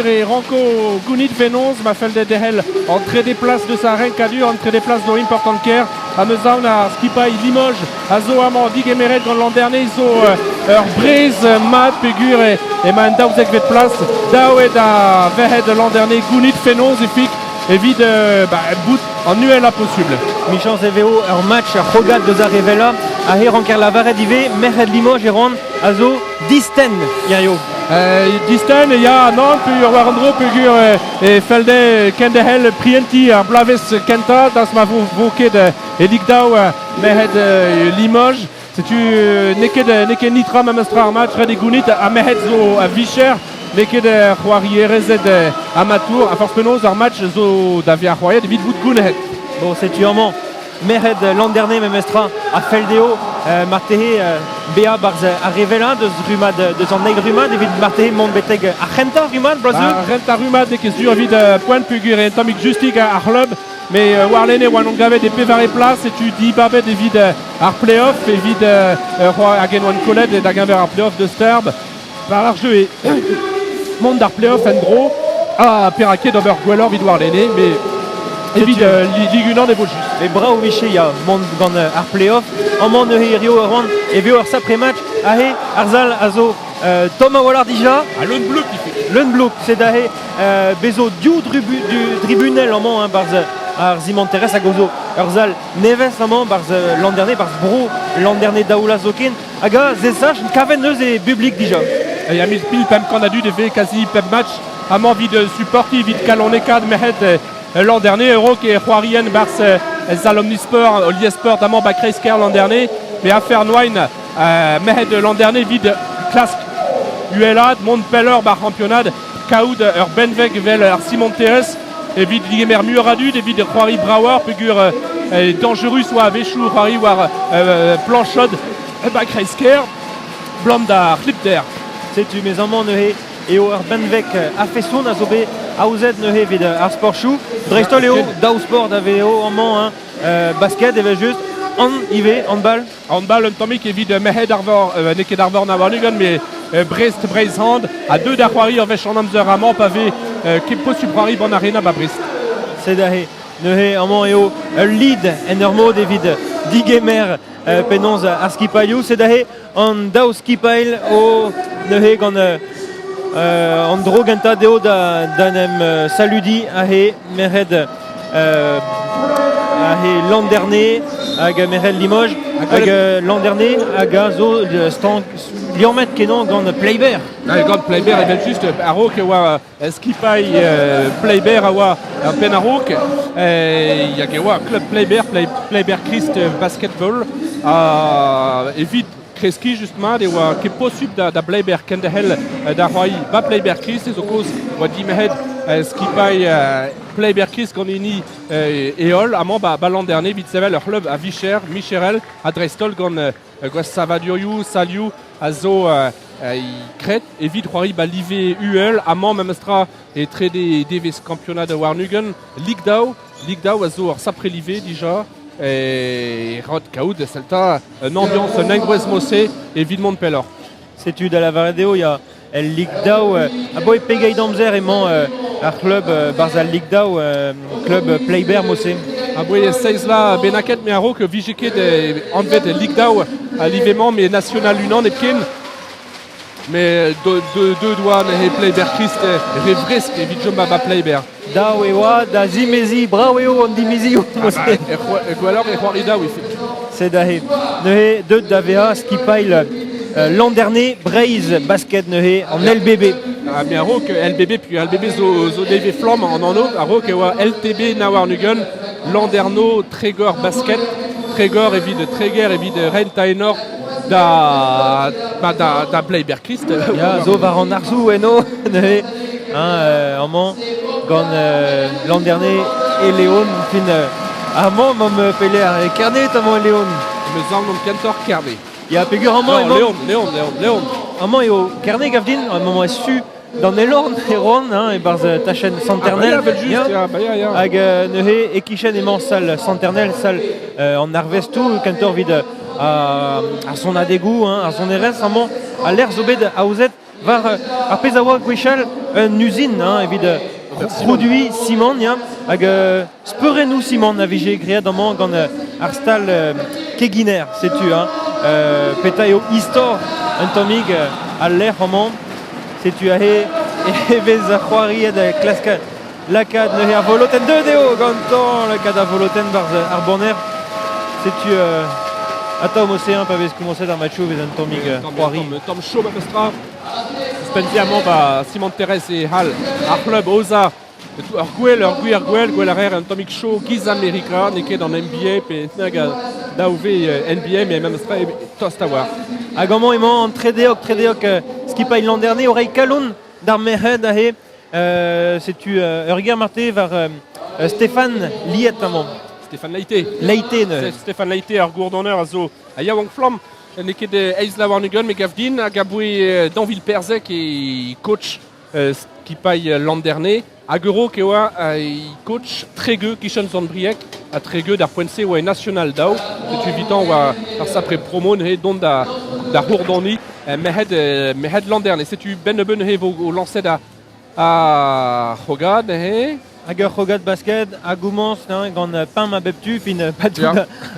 peogwir e ranko gounit fenoz ma fell dezhe derc'hel an trede plas deus ar renkadur, an trede plas zo important ker. Ha 'meus aon ar skipailh Limoges a zo amañ digemeret gant Landerne zo ur brez mat peogwir emañ en daouzekvet plas. Dav eo da verc'hed Landerne gounit fenoz e fik evit ba, bout an uhelañ posubl. Michañs e vezo ur match ur c'hrogad deus ar re wellañ. Aze ranker lavaret ivez merc'hed Limoges e ran a zo distenn hiziv. Distenn ya nann peogwir war an dro peogwir e fell dezhe kenderc'hel prientiñ ar bloavezh kentañ daoust ma vo ket e Lig daou merc'hed Limoges. Setu n'eo ket n'eo ket nitra memestra ar match ret eo gounit ha merc'hed zo a-vicher n'eo ket c'hoarierezed amatour ha forzh penaos ar match zo da vezañ c'hoariet evit bout gounezet. Bon, setu amañ merc'hed Landerne memestra a fell dezho marteze bezañ 'barzh ar re wellañ deus rummad deus an eil rummad evit marteze mont betek ar c'hentañ rummad bloaz Ar c'hentañ rummad n'eo ket sur evit poent peogwir eo un tammig justik ar c'hlub mais warlene e oant gavet e pevare plas setu dibabet evit ar play-off evit hag en oant kollet da geñver ar play-off de Sterb war ar jeu eo mont d'ar play-off en-dro ha perak ket ober gwelloc'h evit warlene mais evit Ligue 1 e vo just. Mais brav 'vije ya mont gant ar play-off. Amañ neuze hirio Erwan e vezo ur sapre match. Aze ar sal a zo tomm a-walc'h dija. Ha leun blouk ivez. Leun blouk, sed aze bezo div dribunell amañ hein, 'barzh ar simanterezh hag zo ur sal nevez amañ 'barzh Landerne, 'barzh bro Landerne Daoulaz zoken. Hag a zesach kavet neuze publik dija. Ya mil 500 a dud e vez quasi pep match amañ evit supportiñ evit kalonekaat merc'hed Landerne a-raok e c'hoarien 'barzh sal Omnisport, Liesport amañ 'ba kreiz-kêr Landerne. Mais affaire Noain merc'hed Landerne evit klask uhelaat mont pelloc'h 'bar c'hampionad kaout ur benveg evel ar Simon-Thérèse evit digemer muioc'h a dud, evit c'hoari bravoc'h peogwir dañjerus oa a-wechoù c'hoari war plañchod 'ba kreiz-kêr 'blam d'ar c'hlipter. Setu mes amañ neuze eo ur benveg a-feson a zo bet aozet neuze evit ar sportchoù. Dreist-holl eo daou sport a vezo amañ, hein, basket evel-just, an ivez, handball. Handball un tammig evit merc'hed Arvor, n'eo ket Arvor na warn-ugent, mais Brest Breizh Hand a deu da c'hoari ur wech an amzer amañ pa vez ket posubl c'hoari ban arena ba Brest. Sed aze. Neuze amañ eo ul lid en ur mod evit digemer penaos ar skipailhoù. Sed aze an daou skipailh o neuze gant an dro gentañ dezho da, da en em saludiñ aze merc'hed aze Landerne hag merc'hed Limoges hag Landerne hag a zo stank liammet kenañ gant Pleiber. Gant Pleiber evel-just a-raok e oa skipailh Pleiber a oa ar penn a-raok. Hag e oa klub Pleiber, Pleiber Christ Basketball. Ha evit kreskiñ just mat e oa ket posubl da, da Bleiber kenderc'hel da c'hoari ba Pleiber Christ e zo kaoz oa dimerc'hed skipailh Pleiber Christ gant hini Eol amañ ba, ba Landerne evit sevel ur c'hlub a vicher, micherel ha dreist-holl gant Gwaz savadurioù, salioù a zo graet evit c'hoari ba live uhel. Amañ memestra e trede devezh kampionad warn-ugent Ligue daou. Ligue daou a zo ur sapre live dija. E ret kaout selta un ambiance, un engroez mose evit mont pelloc'h. Setu da lavaret eo ya el Ligue daou. Aboe pegeit amzer emañ ar c'hlub barzh al Ligue daou, klub Pleiber Mose? Aboe seizh la bennaket, me a-raok vije ket anvet Ligue daou a live-mañ, mais National unan hepken. Mais deux doigts neuze Pleiber Christ re vresk evit chom ba Pleiber. Daou e oa da zimeziñ, brav eo an dimezioù. Gwelloc'h e c'hoari daou ife. Sed aze. Neuze, deuet da vezañ skipailh Landerne Breizh Basket neuze, an LBB. Ah, mais a-raok LBB, puis LBB zo, zo nevez flamm an anv, a-raok e oa LTB Nawarnugen, Landerneau, Trégor Basket, Trégor evit Treger evit rentañ enor da, ba, da, da Bleiber-Christ. Ya, zo war an arzoù eno, neuze, hein, amañ, gant Landerne e Leon, fin, amañ, mamm pelec'h, e Kerne, amañ e Leon. Me zaon on kentoc'h Kerne. Ya, peogwir amañ emañ... Leon, Leon, Leon, Leon. Amañ eo Kerne, gav din, un moment e su d'an Elorn e roan, hein, e-barzh tachenn Santernel. Ah, bah, ya, ya, bah, ya, ya. Hag neuze, e-kichen emañ sal Santernel, sal an arvestoù, kentoc'h evit ar sonadegoù, hein, ar sonerezh amañ. Al lec'h zo bet aozet War ar pezh a oa gwechall un uzin hein, evit produiñ simant ya, hag speurennoù simant a vije graet amañ gant ar stal keginer, setu hein. Petra eo istor un tammig al lec'h amañ. Setu aze e vez c'hoariet klask lakaat neuze ar volotenn. Deuet eo gantañ lakaat ar volotenn barzh ar banner. Setu atav mod-se pa vez komañset ar matchoù vez un tammig c'hoari. Un tamm chaud memestra. Ouzhpenn-se amañ ba Simon Terez e hall ar c'hlub aozañ ur gwel, ur gwir gwel, gwel a reer un tammig chaud giz Amerika, n'eo ket an NBA pe nag daou v NBA, mais memestra tost a-walc'h. Hag amañ emañ an tredeog, tredeog skipailh Landerne o reiñ kalon d'ar merc'hed aze. Setu ur ger marteze war Stéphane Liet amañ. Stéphane Leite. Leite neuze. Stéphane Leite, ar gourdonner a zo a yaouank-flamm. N'eo ket eizh warn-ugent, me gav din, hag aboe Danville Perzec e coach skipailh Landerne. Hag Euro e oa coach Trégueux, kichen Sant-Brieg, ha Trégueux d'ar poent-se oa e National daou. Setu evitañ oa ar sapre promo neuze dont da, da c'hourdoniñ merc'hed, merc'hed Landerne. Setu ben nebeut neuze vo o lañset ar c'hrogad neuze. Hag ur c'hrogad basket a gomañs gant pemp a bep tu, fin pas tout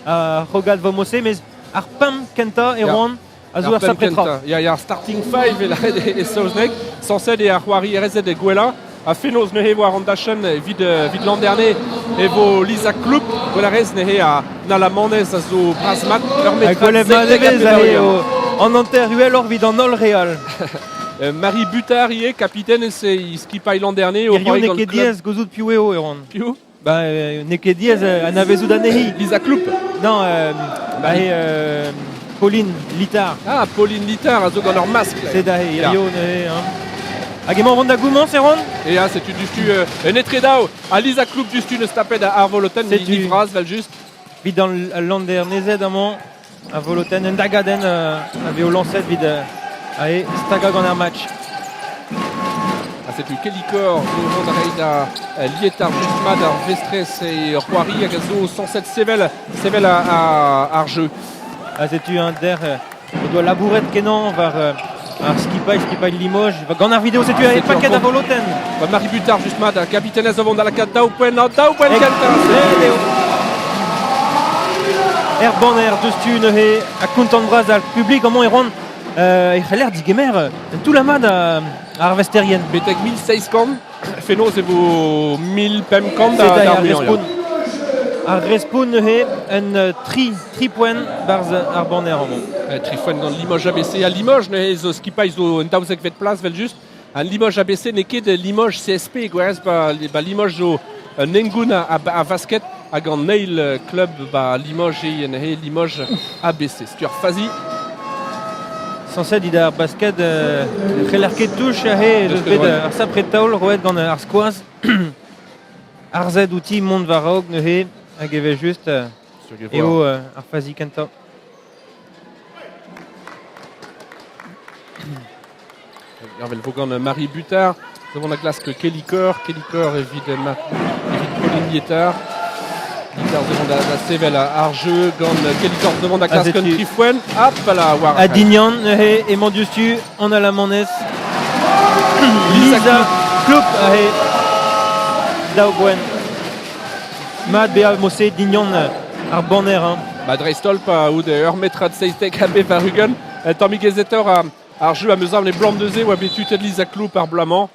ar c'hrogad vo mose, mes ar pemp kentañ e roan a zo ur sapre tra. Ya, ya, starting five e lâret e saozneg, sañset eo ar c'hoarierezed e gwellañ. Ha fenoz neuze war an dachenn evit, evit Landerne e vo Lisa Klupp, gwellerez neuze a Alamanez a zo bras-mat, ur metrad 97. An hanter uheloc'h evit an holl re all. Marie Butard ivez, kapiten eus e skipailh Landerne. Hirio n'eo ket diaes gouzout piv eo, Erwan. Piv? Ba, n'eo ket diaes anavezout anezhi. Lisa Klupp. Non, bah, Pauline Littard. Ah, Pauline Littard a zo gant ur maskl. C'est da hirio neuze. Hein. Hag emañ vont da gomañs, Erwan? Ya, setu dustu un etredaou. Ha Lisa Klupp dustu neus tapet ar volotenn, ni vras, vel just. Vit an Landernezed amañ, a volotenn, un dagadenn a vezo lañset evit ae stagañ gant ar match. Ha setu Kelly Kor zo vont a reiñ da Lietar just-mat ar vestrez e c'hoari hag a zo sañset sevel, sevel ar jeu. Ha setu un der o doa labouret kenañ war ar skipailh, skipailh Limoges. Gant ar video, setu e paket a volotenn. Marie Butard just mat, kapitenez o vont da lakaat daou poent, daou poent kentañ. eo. Er banner deus tu neuze ha kontant bras al publik amañ e ran e c'heller digemer un toull-mat ar vesterien. Betek 1700, fenoz e vo 1500 da, da muiañ. Ar respont neuze un tri, tri poent barzh ar banner amañ. Tri poent gant Limoges ABC. Ha Limoges neuze zo skipailh zo un daouzekvet plas vel-just. An Limoges ABC n'eo ket Limoges CSP, gwerz ba, ba Limoges zo un hengoun a, a, a vasket hag an eil klub ba Limoges eo neuze Limoges ABC. Setu ar fazi. Sañset eo ar basket c'heller ket touch aze eus bet ar sapre taol roet gant ar skoaz. Arzet outi mont war-raok neuze hag evel-just eo ar fazi kentañ. Hervel vo gant Marie Butard. Nous avons la glask Kelly Kor, Kelly Kor evit, evit Pauline Lietard. Lietard devant da, da sevel ar jeu gant Kelly Kor devant da glask un trifoen. Hop là, war. Adignan neuze emañ diouzhtu an Alamanez. Lisa Klupp aze daou boent. Mat bezañ mose Dignan ar banner. Hein. Ba dreist-holl pa out ur metrad 17 ha 80 tammig ezetoc'h ar jeu am eus aon e blam neuze oa bet tutet Lisa Kloup ar bloaz-mañ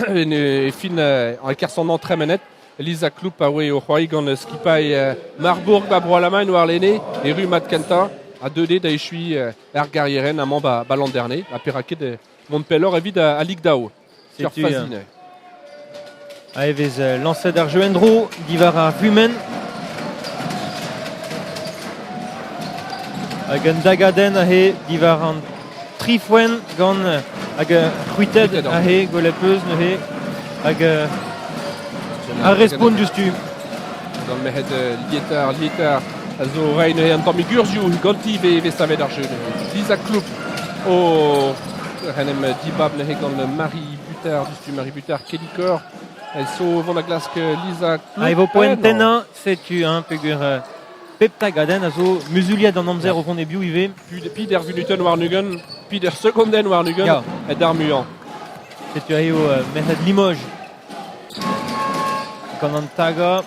en e fin e-kerzh an tremenet. Lisa Kloup a oe o c'hoari gant skipailh Marburg ba Bro-Alamagn warlene e rummad kentañ ha deuet eo da echuiñ er garierenn amañ ba, ba Landerne ha perak ket mont pelloc'h evit a Ligue daou. Sur Setu fazi neuze. A e vez lañset ar jeu en-dro diwar ar vumenn. Hag un dagadenn aze diwar an tri foenn gant hag c'hwitet aze gwelet peus neuze hag ar respont diouzhtu. Gant merc'hed Lietar, Lietar a zo reiñ neuze un tammig urzhioù ganti vez savet ar jeu neuze. Lisa Kloup o en em dibab neuze gant Marie Butard, diouzhtu Marie Butard, Kelly Kor. Elle so vont da glask Lisa Kloup. Ha e vo poent tennañ, setu hein, peogwir pep tagadenn a zo muzuliet an amzer o vont e-biou ivez. Pider vunutenn warn-ugent, pider segondenn warn-ugent. d'ar muiañ. Setu aze eo merc'hed Limoges gant an tagañ.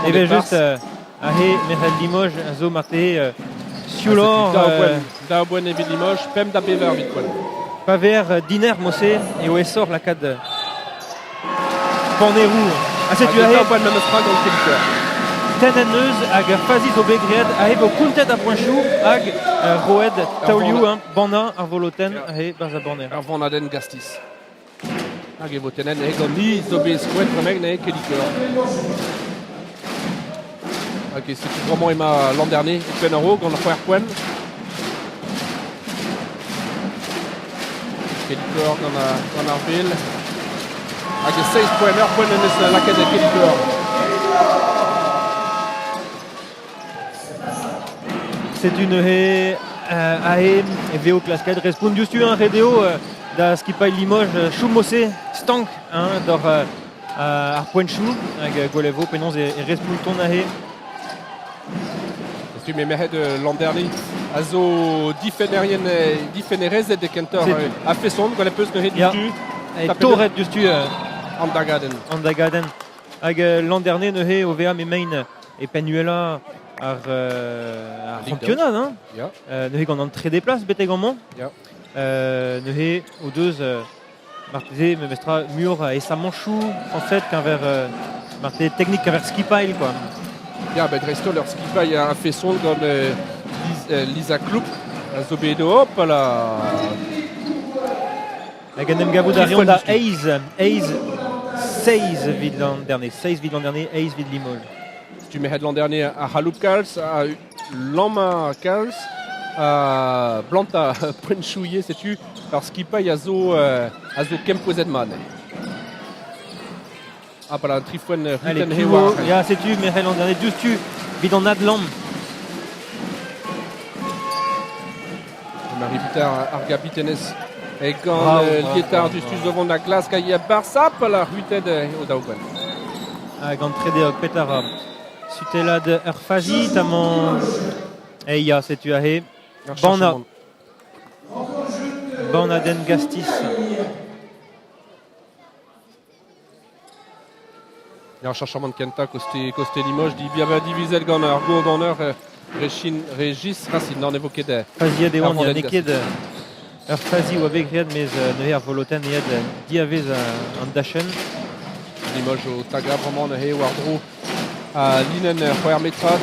Evel-just, aze merc'hed Limoges a zo marteze siouloc'h. Daou boent evit Limoges, pemp da bevar evit poent. Pa ver diner mosse eo aesoc'h lakaat paneroù. Ha setu aze... Daou boent memes tra gant Kelliker. Tennet neus hag ur fazi zo bet graet aze vo kontet ar poenchoù hag roet taolioù hein, bannañ ar volotenn aze barzh ar banner. Ur vannadenn gastiz. Hag e vo tennet neuze gant ni zo bet skoet bremañ neuze Kelliker. Hag setu bremañ emañ Landerne e penn a-raok gant c'hwec'h poent. Kelliker gant ar vel. Hag e seizh poent, ur poent en deus lakaet Kelliker. Setu neuze aze e vezo klasket respont diouzhtu hein, ret eo da skipailh Limoges chom-se stank hein, d'hor ar poenchoù hag gwell e vo penaos e respontont aze. Setu me merc'hed Landerne a zo difennerien difennerezed e kentoc'h a-feson gant peus neuze diouzhtu. Torret diouzhtu an dagadenn. An dagadenn. Hag Landerne neuze o vezañ m'emaint e penn uhelañ ar c'hampionad hein. Neuze gant an trede plas betek amañ. Neuze o deus marteze memestra muioc'h a aesamanchoù sañset keñver marteze teknik keñver skipailh quoi. Ya, ben dreist-holl ur skipailh a-feson gant Lisa Kloup a zo bet hop là. Hag en em gavout a reont da eizh, eizh, seizh evit l'an dernier, seizh evit l'an dernier, eizh evit Limoges. Setu merc'hed l'an dernier a c'haloup kalz, a lammañ kalz, a blantañ poenchoù ivez, setu ur skipailh a zo kempouezet mat. Ah, voilà, tri foenn Allez, Kuo, ya, setu merc'hed l'an dernier diouzhtu evit an adlamm. Marie Butard, ar gabitenez e gant Lietard diouzhtu zo vont da glask a ya Barça, la c'hwitet o daou gwenn. Hag an trede petar sutelad ur fazi tamañ e ya setu aze Banna Bannadenn gastiz. Ar cheñchamant kentañ koste, koste Limoges dibiañ divizet gant ar gourdonneur Régis Racine. Non, ne vo ket Faziet e oan, n'eo ket ur fazi oa bet graet, mes neuze ar volotenn aet diavez an dachenn. Limoges o tagañ bremañ neuze war-dro a linenn c'hwec'h metrad.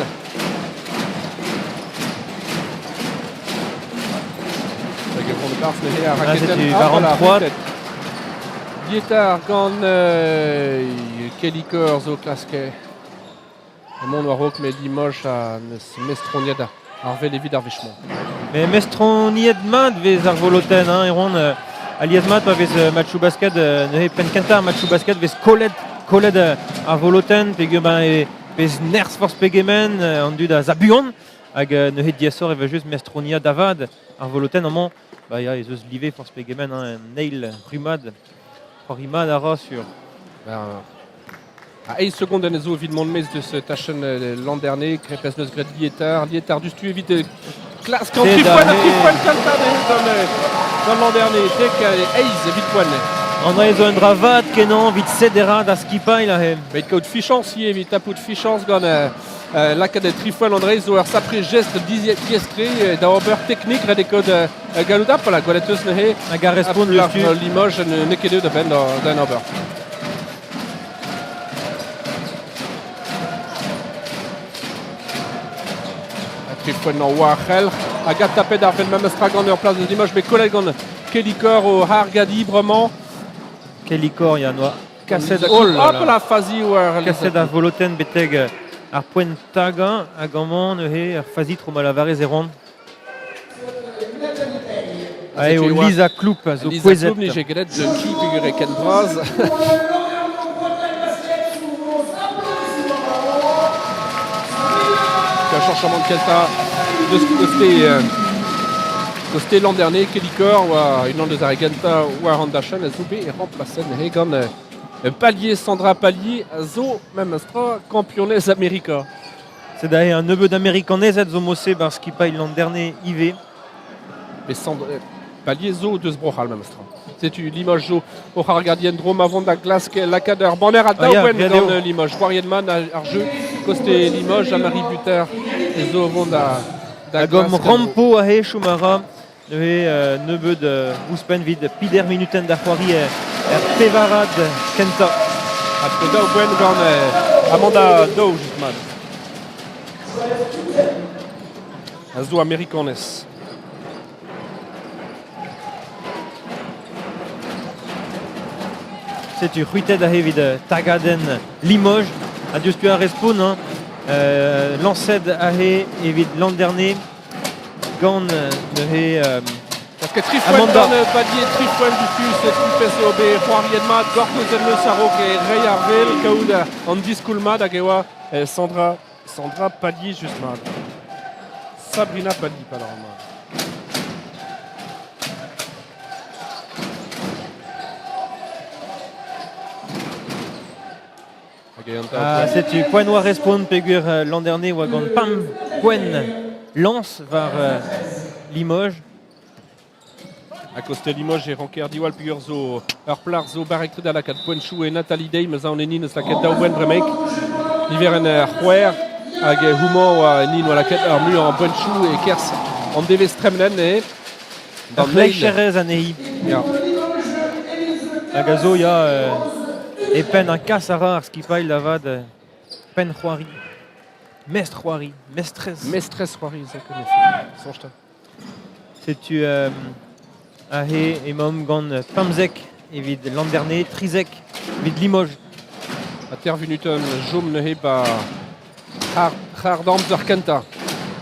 Hag e vont e-barzh neuze ar raketenn. War an troad. Lietard gant Kelly Kerr zo klask mont war-raok met Limoges a neus mestroniet ar vel evit ar wech-mañ. Mais mestroniet mat vez ar volotenn, hein, Erwan. Alies mat pa vez matchoù basket, neuze penn kentañ ar matchoù basket vez kollet, kollet ar volotenn peogwir ben e vez nerzh forzh pegement, an dud a za buan hag neuze diaesoc'h e vez just mestroniañ da vat ar volotenn amañ. Ba ya, ez eus live forzh pegement, hein, an eil rummad, c'hoari mat a ra sur. Ben, A eizh segondenn zo evit mont maez deus tachenn Landerne, Krepez neus graet Lietard, Lietard diouzhtu evit klask an tri poent, tri poent kentañ gant Landerne, dek eizh evit poent. André zo un dra vat kenañ evit sederañ da skipailh aze. Bet kaout fichañs ivez evit tapout fichañs gant lakaat tri poent André zo ur sapre gest diaes-tre da ober teknik ret eo kaout gallout ap, voilà, gwelet eus neuze hag ar respont diouzhtu. Limoges n'eo ket deuet a-benn d'en ober. Trifoennañ war c'helc'h hag adtapet ar penn memes tra gant ur plas de Limoges bet kollet gant Kelly Corr o hargadiñ bremañ. Kelly Corr, ya, noa kaset oh là la fazi war kaset ar volotenn betek ar poent tagañ hag amañ neuze ar fazi tro ma lavarez e ran. Ah, eo Lisa Kloup a zo Lisa kouezhet. Kloup nije graet de ki peogwir ken bras. Un changement de kentañ deus koste koste l'an dernier Kelly Corr oa unan deus ar re gentañ war an dachenn a zo bet remplaset neuze gant Palier Sandra Palier a zo memestra kampionez Amerika. Sed aze un nebeud Amerikanezed zo mosse 'barzh skipailh Landerne ivez. Met Sandra Palier zo deus Bro-C'hall memes tra. Setu Limoges zo oc'h argadiñ en-dro ma vont da glask lakaat ur banner a daou benn gant Limoges. C'hoariet-mat ar jeu koste Limoges ha Marie Buter zo o vont da da Hag om rampo aze chom a ra neuze nebeud ouzhpenn 'vit peder minutenn da c'hoari er pevarad kentañ. Ha daou boent gant Amanda Dow just mat. A zo amerikanez. Setu c'hwitet aze evit tagadenn Limoges. Ha diouzhtu ar respont, hein. Lañset aze evit Landerne gant neuze Parce que tri foent gant Badier, tri foent du tu, setu pezh eo bet c'hoariet mat, gortoz en deus a-raok reiñ ar wel, kaout an diskoulmad hag e oa Sandra Sandra Palier just mat. Sabrina Palier, pardon. Ah, setu poent oa respont peogwir l'an dernier oa gant pam poent lañs war Limoges. A koste Limoges e ranker diwall peogwir zo ur plac'h zo barrek-tre da lakaat poentoù e Nathalie Day, meus aon enni neus lakaet daou boent bremaik. Niverenn c'hwec'h hag houmañ oa enni noa lakaet ur muiañ an poentoù e-kerzh an devezh tremenen eo. Ur c'hleicherez anezhi. Ya. Hag a zo ya e penn ar kas a ra ar skipailh da vat penn c'hoari. Mestr c'hoari, mestrez. Mestrez c'hoari, soñj Setu aze emaomp gant 15 evit Landerne, 13 evit Limoges. Ha ter vunutenn chom neuze ba c'har d'amzer kentañ.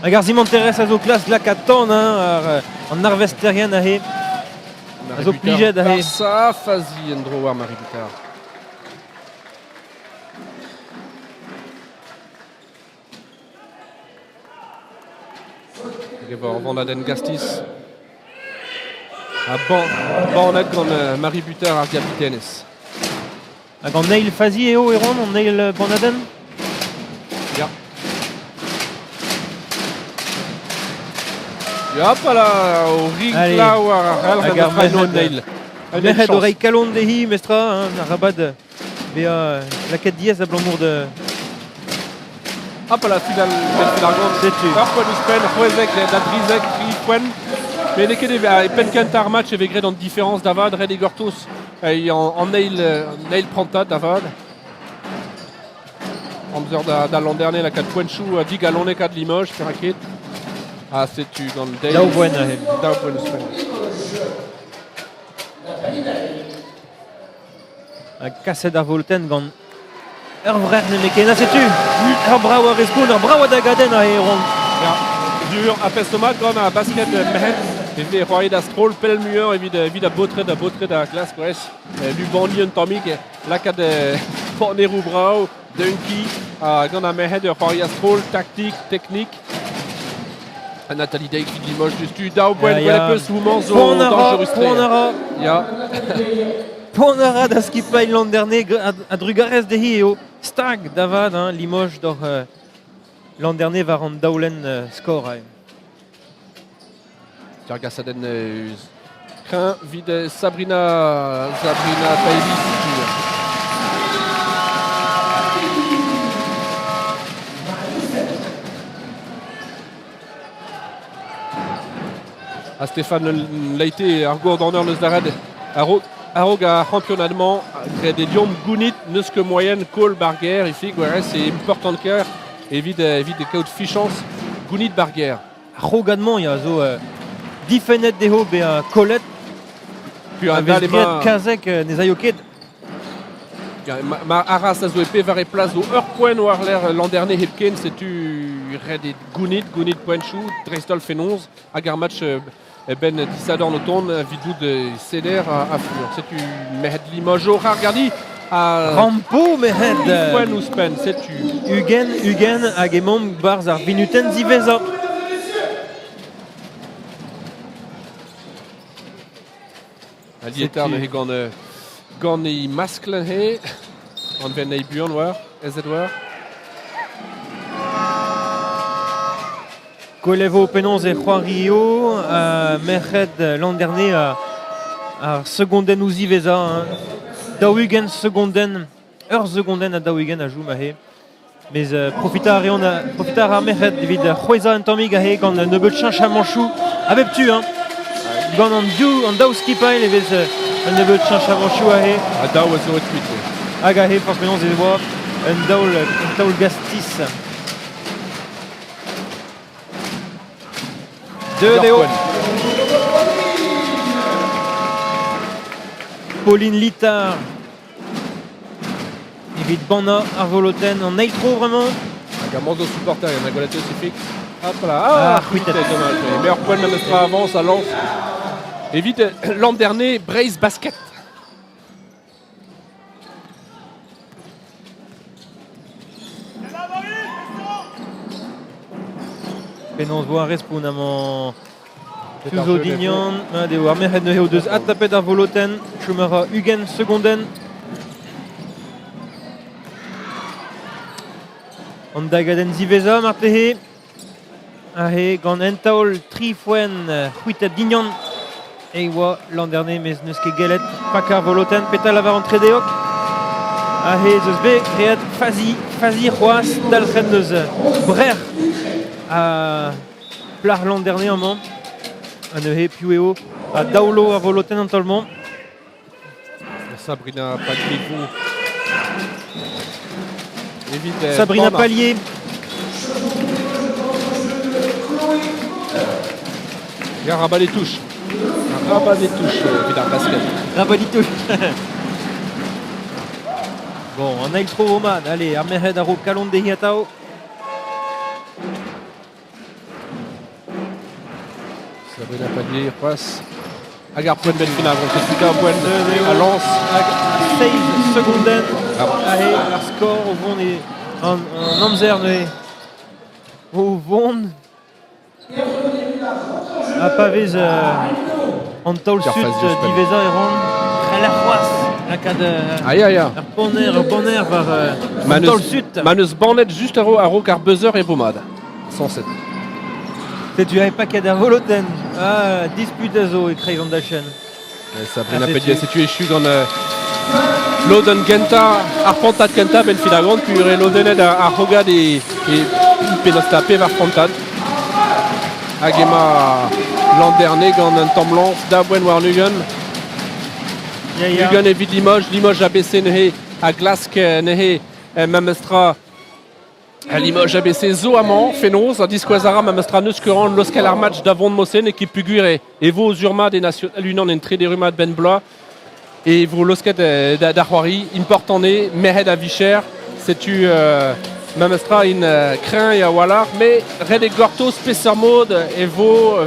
Hag ar simanterezh a zo klask lakaat tan hein, ar, an arvesterien aze a zo plijet aze. Sa fazi en-dro war Marie Butard. Hag e vo ur vannadenn gastiz. Ha bannet gant Marie Buter ar gapitenez. Hag an eil fazi eo e ran, an eil bannadenn? Ya. Ya, pala, o rinklañ war ar c'helc'h Hag ar an eil. Merc'hed o reiñ kalon dezhi, mestra, hein, arabat bezañ lakaet diaes abalamour da... Hop là, final, final ar gont. Setu. Ur poent ouzhpenn, c'hwezek da drizek, tri poent. Mais n'eo ket e penn kentañ ar match e vez graet an différence da vat, ret eo gortoz an eil, an eil prantad da vat. Amzer da, da Landerne lakaat poentoù digalonek ad Limoges, perak ket. Ha setu gant Dale. Daou boent aze. Daou poent ouzhpenn. Ha kaset ar voltenn gant ur vrec'h nemetken. Ha setu ur brav a respont, ur brav a dagadenn a Eron. Ya, dur ha pezh gant ar basket merc'hed e vez c'hoariet a-stroll pell muioc'h evit evit a baotred a baotred a glask brest lubaniñ un tammig lakaat paneroù brav dunkiñ ha gant ar merc'hed ur c'hoari a-stroll taktik teknik Nathalie Day qui Limoges diouzhtu daou boent gwelet peus homañ zo dañjerus-tre. Poan a ra. Ya. Poan a ra da skipailh Landerne a-drugarez dezhi eo stag da vat hein, Limoges doc'h Landerne war an daolenn skor. Kargasadenn kreñv 'vit Sabrina Sabrina Paeli. Ha Stéphane Leite, ar gourdonneur neus lâret a-raok ar c'hampionad-mañ, graet e deomp gounit, n'eus ket moaien koll 'bar gêr ici, gwerez, c'est important-kaer evit evit kaout fichañs gounit 'bar gêr. Ar c'hrogad-mañ ya, zo difennet dezho bezañ kollet. Puis A vez graet kazeg ne zaio ket. Ma Arras a zo e pevare plas zo ur poent war-lerc'h l'an dernier hepken, setu ret eo gounit, gounit poentoù, dreist-holl fenoz, hag ar match ben disadorn o tont evit bout seder ha fur. Setu merc'hed Limoges oc'h argadiñ ha Rampo merc'hed poent ouzhpenn, setu. Ugent, ugent hag emaomp 'barzh ar vinutenn ziwezhañ. Alietar neuze gant, gant e maskl neuze, anvet anezhi buan war, aezet war. Gwell e vo penaos e c'hoario merc'hed Landerne ar segondennoù ziwezhañ. Hein. 40 segondenn, ur segondenn ha 40 a chom aze. Mes profitañ a reont profitañ a ra ar merc'hed evit c'hwezhañ un tammig aze gant un nebeud cheñchamanchoù a bep tu. Hein. Gant an div, an daou skipailh e vez un nebeud cheñchamanchoù aze. Ha daou a zo kuit. Hag aze, forzh penaos e oa un taol gastiz. Deuet eo Pauline Littard evit bannañ ar volotenn an eil tro vraiment. Hag amañ zo supporter, il y en a gwelet aussi fixe. Hop là, ah, c'hwitet dommage. Meilleur poil memestra avance à lance. Evit l'an dernier, Breizh Basket. Penaos 'vo ar respont amañ Tuzo Dignan, mat eo ar merc'hed neuze o deus adtapet ar volotenn. Chom a ra 20 segondenn. An dagadenn ziwezhañ marteze. Aze gant un taol tri foenn c'hwitet Dignan e oa Landerne mes n'eus ket gellet pakañ ar volotenn. Petra lavar an tredeog? Aze ez eus bet graet fazi, fazi c'hoazh, dalc'het eus brec'h ha plac'h Landerne amañ. Ha neuze piv eo a daolo ar volotenn an taol-mañ? Sabrina Pallier. Evit Sabrina Pallier. Ya, rabat les touches. Rabat les touches evit ar basket. Rabat les touches. Bon, an eil tro roman. Allez, ar merc'hed a ro kalon dezhi atav. Sabrina Pallier c'hoazh. Hag ar poent benn final, setu ar poent a lañs. Hag seizh segondenn aze ar skor o vont e an, an amzer neuze o vont ha pa vez an taol sut diwezhañ e ran c'heller c'hoazh lakaat ah, ya, ya. ur bonner war an taol sut. Ma n'eus bannet just a-raok ar buzzer e vo mat. Sañset. Setu aet paket ar volotenn. Ah, disput a zo e-kreiz an dachenn. Sabrina Pellier, setu echu gant lodenn gentañ, ar prantad kentañ benn fin ar gont, pure lodennet ar c'hrogad e, e penaos ta pevar prantad. Hag emañ Landerne gant un tamm lañs da boent warn-ugent. Ugent evit Limoges, Limoges a baisse neuze, a glask neuze memestra Limoges ABC zo amañ fenoz ha diskouez a ra memestra n'eus ket ran laoskel ar match da vont Mosen ekip peogwir e vo sur-mat e national unan en trede rummad benn bloaz e vo laosket da, da c'hoari important eo merc'hed a vicher setu memestra int kreñv a-walc'h met ret eo gortoz peseurt mod e vo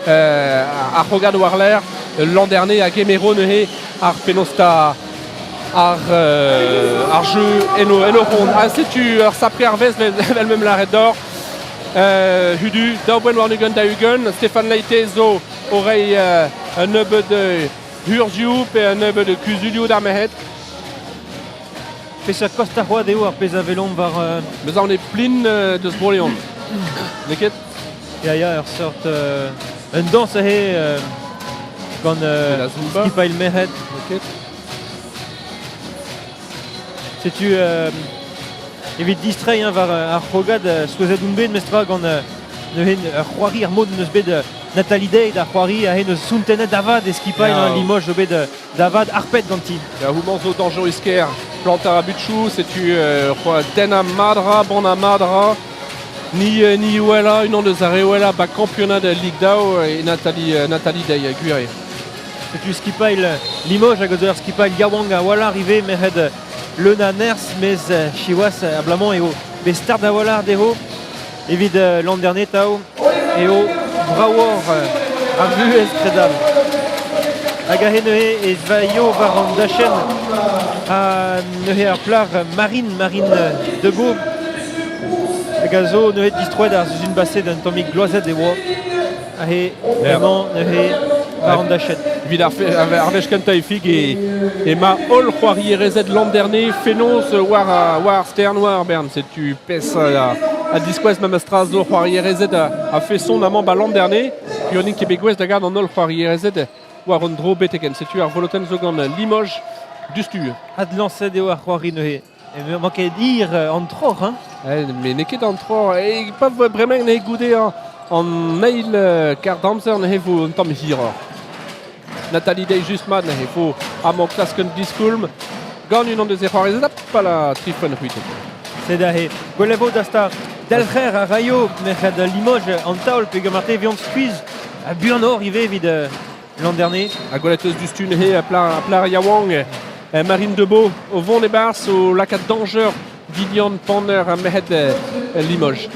ar c'hrogad war-lerc'h l'an dernier a gemero neuze ar penaos 'ta ar, ar jeu en o, en o c'hont. Ha setu ur sapre arvest vel meum lâret deoc'h. Hudu, daou boent warn-ugent da ugent. Stéphane Leite zo o reiñ un nebeud urzhioù pe un nebeud kuzulioù d'ar merc'hed. Peseurt kost ar c'hoad eo ar pezh a welomp war... Bezañ on e plin deus Bro-Leon. N'eo ket? Ya, ya, ur seurt... un dañs aze gant skipailh merc'hed. N'eo ket? Setu evit distreiñ hein, war ar c'hrogad, souezhet on bet mestra gant neuze ur c'hoari ar mod n'eus bet Nathalie Day da c'hoari aze neus sountennet da vat e skipailh Ya. hein, Limoges zo bet da vat harpet ganti. Ya, houmañ zo dañjerus-kaer. Plantañ a butchoù, setu c'hoaz tennañ mat ra, bannañ mat ra. Ni, ni wellañ, unan eus ar re wellañ ba kampionad Ligue daou e Nathalie, Nathalie Day, gwir eo. Setu skipailh Limoges hag eus ur skipailh yaouank a-walc'h ivez merc'hed leun a nerzh mes siwazh abalamour eo bet start a-walc'h dezho evit l'an dernier tav eo bravoc'h ar vuhez kredabl. Hag aze neuze ez vaio war an dachenn ha neuze ar plac'h Marine, Marine Debeau hag a zo neuze distroet ar sizhun baset un tammig gloazet e oa. Aze emañ neuze war an dachenn. Evit ar, ar wech kentañ e fig e, ema holl c'hoarierezed Landerne fenoz war, war ar stern war ar bern. Setu pezh a, a diskouez memestra zo c'hoarierezed a, a feson amañ ba Landerne. Piv n'int ket bet gouest da gad an holl c'hoarierezed war un dro betek-henn. Setu ar volotenn zo gant Limoges dustu. Adlañset eo ar c'hoari neuze. E mañ ket hir an troc'h, hein? Eh, mais n'eo ket an troc'h. E pa bremañ ne goude an eil kard amzer ne vo un tamm hiroc'h. Nathalie Day just mat ne vo amañ klask un diskoulm gant unan deus e c'hoarezed hop la Trifon c'hwitet. Sed aze. Gwell e vo da star delc'her a raio merc'hed Limoges an taol peogwir marteze viont skuizh ha buanoc'h ivez evit l'an dernier. Ha gwelet eus diouzhtu neuze plar yaouank Marine Debeau o vont e-barzh o lakaat dañjer Viviane Panner ha merc'hed Limoges.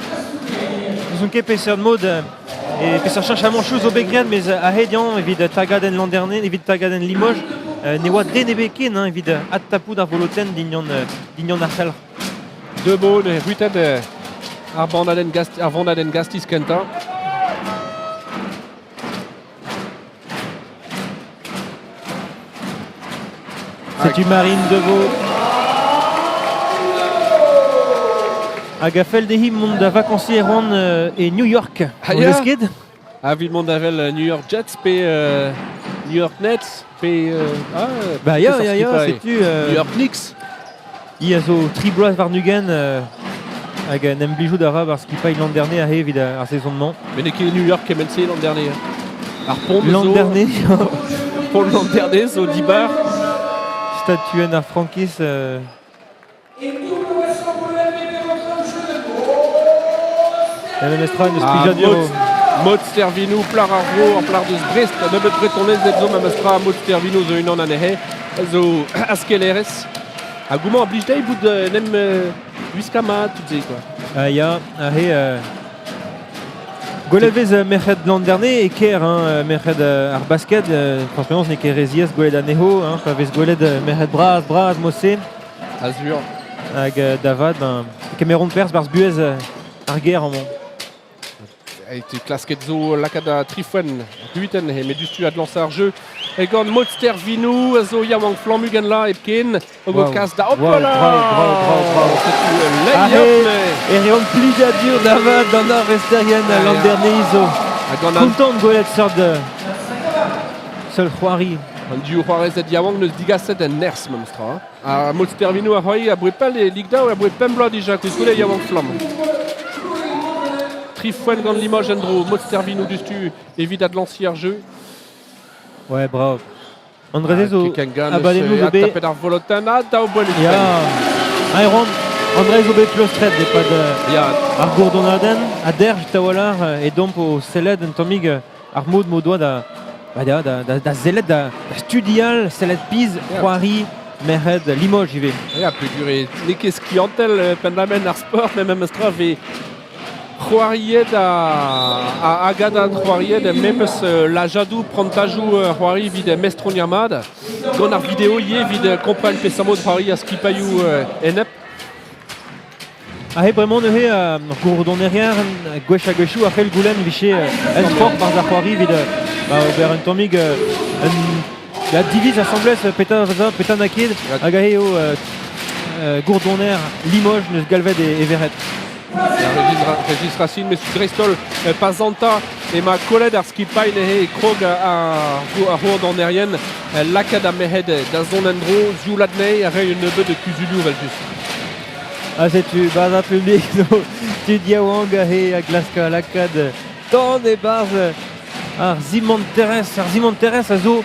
N'ouzon ket peseurt mod e peseurt cheñchamantoù zo bet graet, mes a-hed-yañ evit tagadenn l'an dernier, evit tagadenn Limoges, ne oa den ebet ken hein, evit adtapout ar volotenn dindan, dindan ar c'helc'h. Debeau neuze c'hwitet ar bandadenn ar vandadenn gastiz kentañ. Setu Marine Deveau hag a fell dezhi mont da vakañsiñ Erwan e New York. Ah, ya. ket Ah, evit mont da wel New York Jets pe New York Nets pe ah, Bah ya, ya, ya, setu New York Knicks. Hi a zo tri bloaz warn-ugent hag en em blijout a ra war skipailh l'an dernier aze evit ar sezon-mañ. Mais n'eo ket New York kement-se l'an dernier. Ar pont L'an zo... dernier. Pont l'an dernier zo dibar. Statuenn ar frankiz. La memestra neus Ah, plijadur Maud, Maud Stervinou, plar ar vro, ar plar deus Brest, nebeut bretonezed zo memestra Maud Stervinou zo unan anezhe, zo askellerez. Ha goumañ a blij dezhi bout en em gwiskañ mat tout se quoi. Ah ya, aze gwelet vez merc'hed Landerne e kêr, hein, merc'hed ar basket, franchement n'eo ket re ziaes gwelet anezho, hein, pa vez gwelet merc'hed bras bras mod-se. Azur. Hag da vat, ben, kemeront perzh barzh buhez ar gêr amañ. A klasket zo lakaat da trifoenn c'hwitenn he met diouzhtu adlañsañ ar jeu. E gant Modster Vinou a zo yaouank flamm-ugent la hepken hag o kas da hop Wow, bravo, bravo, bravo, bravo. Setu lay-up E reont plijadur da vat d'an arvesterien Ah, l'an ya. dernier zo. Ha gant an, Kontant gwelet seurt seul c'hoari. An div c'hoarezed yaouank neus digaset en nerzh memestra. Ha Modster Vinou a c'hoari aboe pell e Ligue 2 aboe pemp bloaz dija koulskoude yaouank flamm. Tri foenn gant Limoges en-dro, Modster Vinou diouzhtu evit adlañsiñ ar jeu. Ouais, bravo. André zo Kekengan abadennoù zo bet... tapet ar volotenn ha daou boell Ya, Aeron, André zo bet pleustret e-pad Ya, ar gourdonadenn, a derj tawalc'h e domp o sellet un tammig ar mod m'o doa da, ba, da, da, da, da sellet, da, da studial, sellet pizh, c'hoari, merc'hed, Limoges ivez. Ya, peogwir e n'eo ket skiantel penn-da-benn ar sport, met memestra vez c'hoariet a, a agadad c'hoariet memes lajadoù, prantajoù c'hoari evit mestroniañ mat. Gant ar video ivez evit kompren peseurt mod c'hoari ar skipailhoù enep. Aze bremañ neuze gourdonerien gwech ha gwechoù a c'hell goulenn 'vije un sport barzh ar c'hoari evit ba, ober un tammig un la diviz asambles petra 'za petra n'a ket hag aze eo gourdoner Limoges neus galvet e, e verc'hed. Régis, Régis Racine, mais dreist-holl pa zanta emañ kollet ar skipailh neuze e krog ar, ar c'hourdonerien lakaat ar merc'hed da zont en-dro zioulad anezhe a reiñ un nebeud de kuzulioù evel-just. Ha setu barzh publik zo tud yaouank aze a glask lakaat tan e-barzh ar simanterezh. Ar simanterezh a zo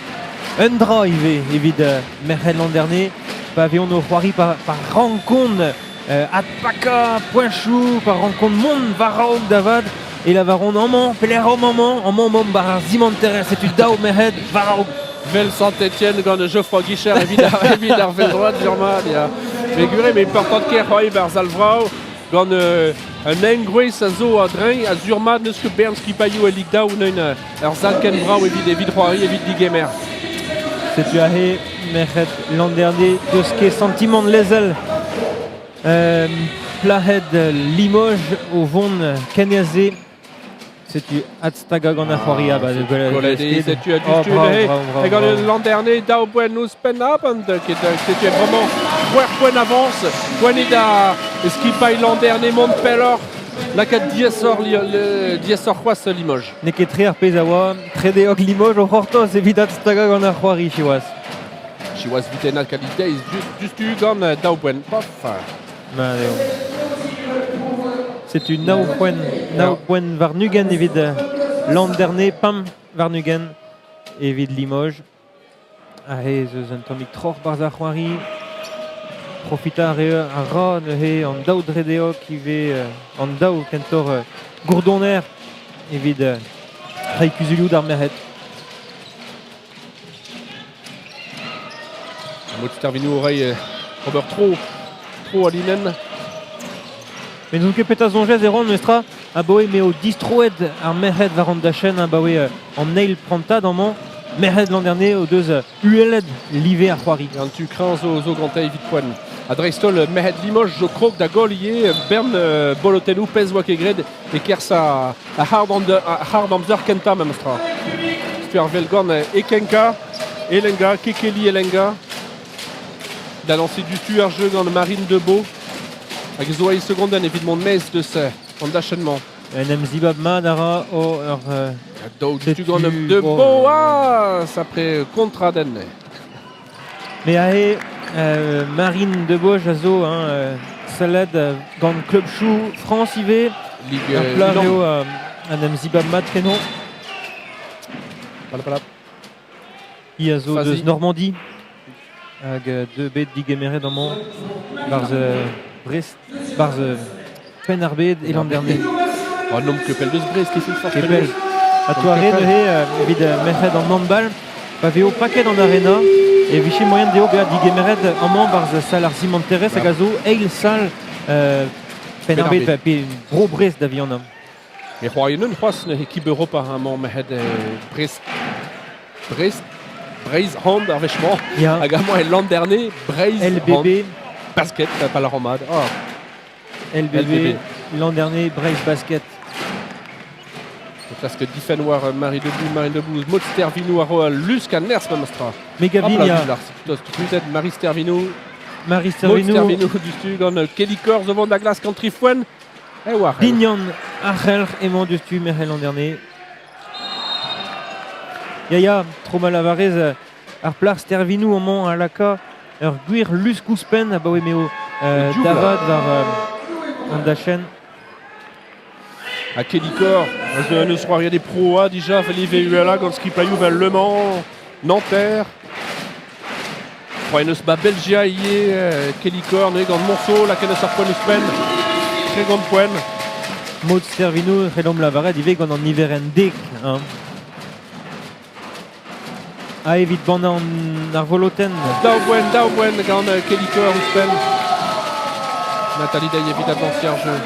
un dra ivez evit merc'hed Landerne pa vezont o c'hoari pa, pa rankont adpakañ poeñchoù, pa rankont mont war-raok da vat e lavaront amañ, pelec'h omp amañ, amañ omp war ar simanterezh, setu daou merc'hed war-raok. Vel Saint-Étienne gant Geoffroy Guichard evit ar, evit ar vell-droad sur-mat. Ya. Mais gure, mais important ker c'hoari barzh al vrav gant un engroez a zo a-dreñv a sur-mat n'eus ket bern skipailhoù e Ligue 2 neun ur sal ken brav evit evit c'hoari evit digemer. Setu aze merc'hed Landerne deus ket santimant lezel plac'hed Limoges o vont ken aze. Setu adstagañ gant ar c'hoari ah, Kollet eo, setu a diouzhtu neuze. Hag gant l'an dernier, daou boent ouzhpenn abant, ket setu vraiment c'hwec'h poent avance. Poent eo da skipailh l'an dernier mont pelloc'h. Lakaat diaesoc'h diaesoc'h c'hoazh Limoges. N'eo ket tre ar pezh a oa. Tredeog Limoges o c'hortoz evit adstagañ gant ar c'hoari siwazh. Siwazh vitennad kalite diouzhtu gant daou boent. Paf. Mat eo. Setu nav poent, nav poent warn-ugent evit Landerne, pemp warn-ugent evit Limoges. Aze ez eus un tammig troc'h 'barzh ar c'hoari. Profitañ a a ra neuze an daou dredeog ivez, an daou kentoc'h gourdoner evit reiñ kuzulioù d'ar merc'hed. Mod Stervinou o reiñ ober tro, tro a-linenn. Mais n'ouzon ket petra soñjez e ran memestra abaoe m'eo distroet ar merc'hed war an dachenn abaoe an eil prantad amañ. Merc'hed l'an dernier o deus uhelet live ar c'hoari. An tu kreñv zo, zo gantañ evit poent. Ha dreist-holl merc'hed Limoges zo krog da goll ivez bern bolotennoù pezh oa ket graet e-kerzh ar c'hard-amzer kentañ memes tra. Setu ar Velgorn Ekenka, Elenga, Kekeli Elenga. Da lañsiñ diouzhtu ar jeu gant Marine Debeau. Hag zo eil segondenn evit mont maez deus an dachenn-mañ. En em zibab mat a ra o ur Daou diouzhtu gant Debeau, ah, sapre kontradenn. Mais aze, Marine Debauche a zo hein, sellet gant Club Chou France ivez. Ligue Ur plac'h eo en em zibab mat kenañ. Voilà, voilà. Hi a zo deus Normandie hag deu bet digemeret amañ 'barzh Brest, 'barzh Penn-ar-Bed e Landerne. Oh, non, ket pell deus Brest, e forzh Ket pell. Ha toare neuze evit merc'hed an handball, pa vezo paket an arena, e vije moaien dezho bezañ digemeret amañ 'barzh sal ar simanterezh hag a zo eil sal Penn-ar-Bed, pe Bro Brest da vihanañ. Me c'hoari un c'hoazh neuze Kib Europa amañ merc'hed Brest. Brest, Breizh Hand ar wech-mañ. Ya. Hag amañ e Landerne, Breizh LBB. Hand Basket, pa lâran mat. Ah. LBB, Landerne, Breizh Basket. Klask difenn war Marie Debout, Marie Debout, Maud Stervinou a ro lusk a nerzh memes tra. Megavin, ya. Tost ruzet Marie Stervinou. Marie Stervinou. Maud Stervinou du gant Kelly Kor zo vont da glask an trifoen. E war. Dignan ar c'helc'h emañ diouzhtu Merc'hel Landerne. Ya, ya, tro ma lavarez ar plac'h Stervinou amañ a laka ur gwir lusk ouzhpenn abaoe m'eo davad war an dachenn. Ha Kelly Kor, a eus c'hoariet e Pro A dija, live uhelañ gant skipailhoù vel Le Mans, Nanterre. C'hoari eus ba Belgia ivez, Kelly Kor, neuze gant Monceau, lakaet eus ar poent ouzhpenn. 30 poent. Maud Stervinou, c'hellomp lavaret ivez gant an niverenn dek. Hein. Ha evit bannañ ar volotenn. Daou boent, daou boent gant Kelly Kor ouzhpenn. Nathalie Day evit adlañsiñ ar jeu.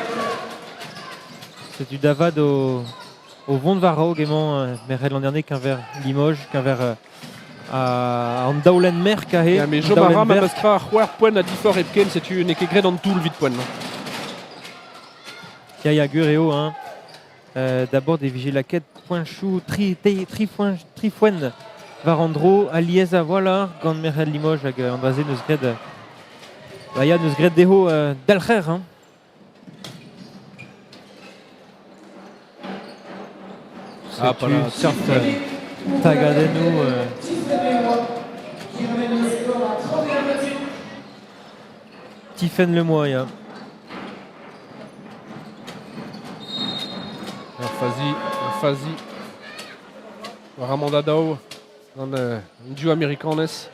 Setu davad o, o vont war-raok emañ merc'hed Landerne keñver Limoges, keñver an daolenn merk aze. Ya, mais chom a ra memes tra c'hwec'h poent a diforc'h hepken, setu n'eo ket graet an toull evit poent. Ya, ya, gwir eo. Hein. D'abord e vije lakaet poeñchoù tri, tri, foeñ, tri foenn war an dro alies a-walc'h gant merc'hed Limoges hag an dra-se neus graet ba ya neus graet dezho delc'her hein. Ah, Setu seurt tagadennoù Tifenn Lemoy, ya. Ur fazi, ur fazi. War Amanda Daou, gant an div Amerikanez.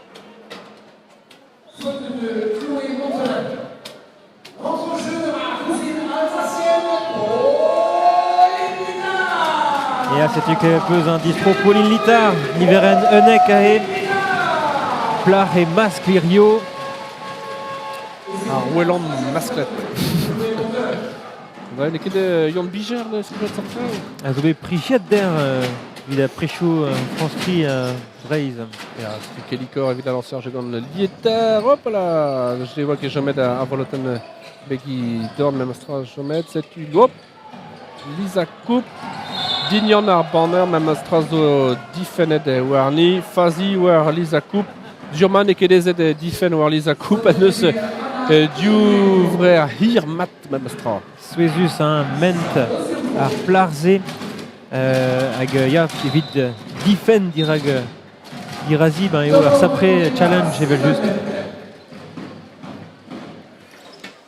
Ya, setu ket peus un distro Pauline Littard, niverenn unnek aze. Plac'h e maskl hirio. Ar welan masklet. Ouais, n'eo ket Yann Bijer da skrivet sortir A zo bet priziet der evit ar prechoù France Breizh. Ya, setu Kelly Kor evit al lañser gant Lieter. Hop là, je vois ket chomet ar volotenn begi dorn memes tra chomet. Setu, hop, Lisa Coupe. Dignan ar banner memes tra zo difennet warni. Fazi war Lisa Coupe. Durement n'eo ket aezet difenn war Lisa Coupe. Ha neus div vrec'h hir mat memes tra. Souezhus hein, ment ar plac'h-se hag ya evit difenn dirak dirazi ben eo ur sapre challenge evel-just.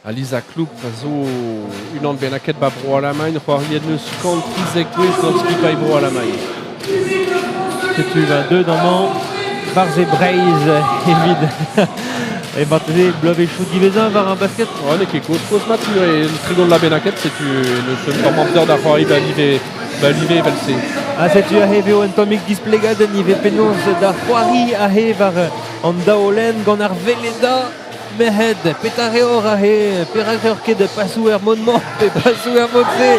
Ha Lisa Kloup a zo unan bennaket ba Bro-Alamagn, c'hoariet neus 113 gwezh gant skipailh Bro-Alamagn. Setu ben deuet amañ barzh e Breizh evit e marteze bloavezhioù diwezhañ war ar basket. Ouais, n'eo ket kozh-kozh mat un tregont la bennaket, setu neus un tamm amzer da c'hoari ba live, ba live evel-se. Ha setu aze eo un tammig displegadenn ivez penaos da c'hoari aze war an daolenn gant ar Veleda. Merc'hed, petra reor aze? Perak reor ket pasoù er mod-mañ pe pasoù er mod-se?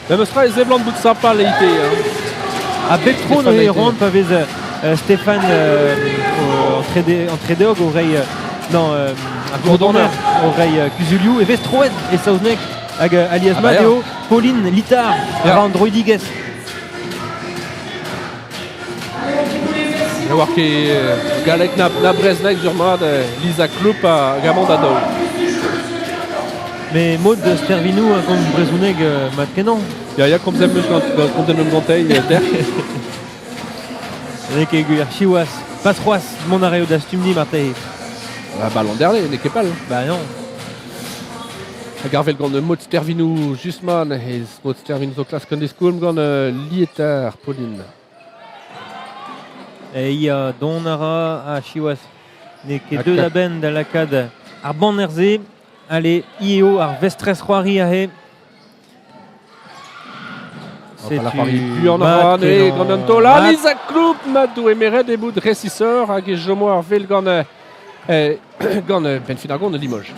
Memes tra e seblant bout sympa leite. Hein. Ha bep tro neuze e ran pa vez Stéphane en tredeog o reiñ non ar gourdonner o reiñ kuzulioù e vez troet e saozneg hag alies mat eo Pauline Litard a ra an droidigezh. Ne oar ket galleg na, na brezhoneg sur mat Lisa Kloup hag Amanda Daou. Mais mod Stervinou a gomz brezhoneg mat-kenañ. Ya, ya, komzet 'meus gant, komzet 'meus gantei dec'h. N'eo ket gwir, siwazh. Pas c'hoazh, mont a raio da Stumdi marteze. Ah, bah l'an dernier, n'eo ket pell. Bah non. Hag ar vel gant mod Stervinou just-man, he Mod Stervin zo klask un diskoulm gant Lieter, Pauline. E ya, dont a ra ha siwazh n'eo ket deuet a-benn da lakaat ar banner-se. Allez, hi eo ar vestrez c'hoari aze. Setu buan a ra gant an taol. Lisa Kloup, ma doue meret e bout resisor hag e chomo ar vel gant gant benn fin ar gont Limoges.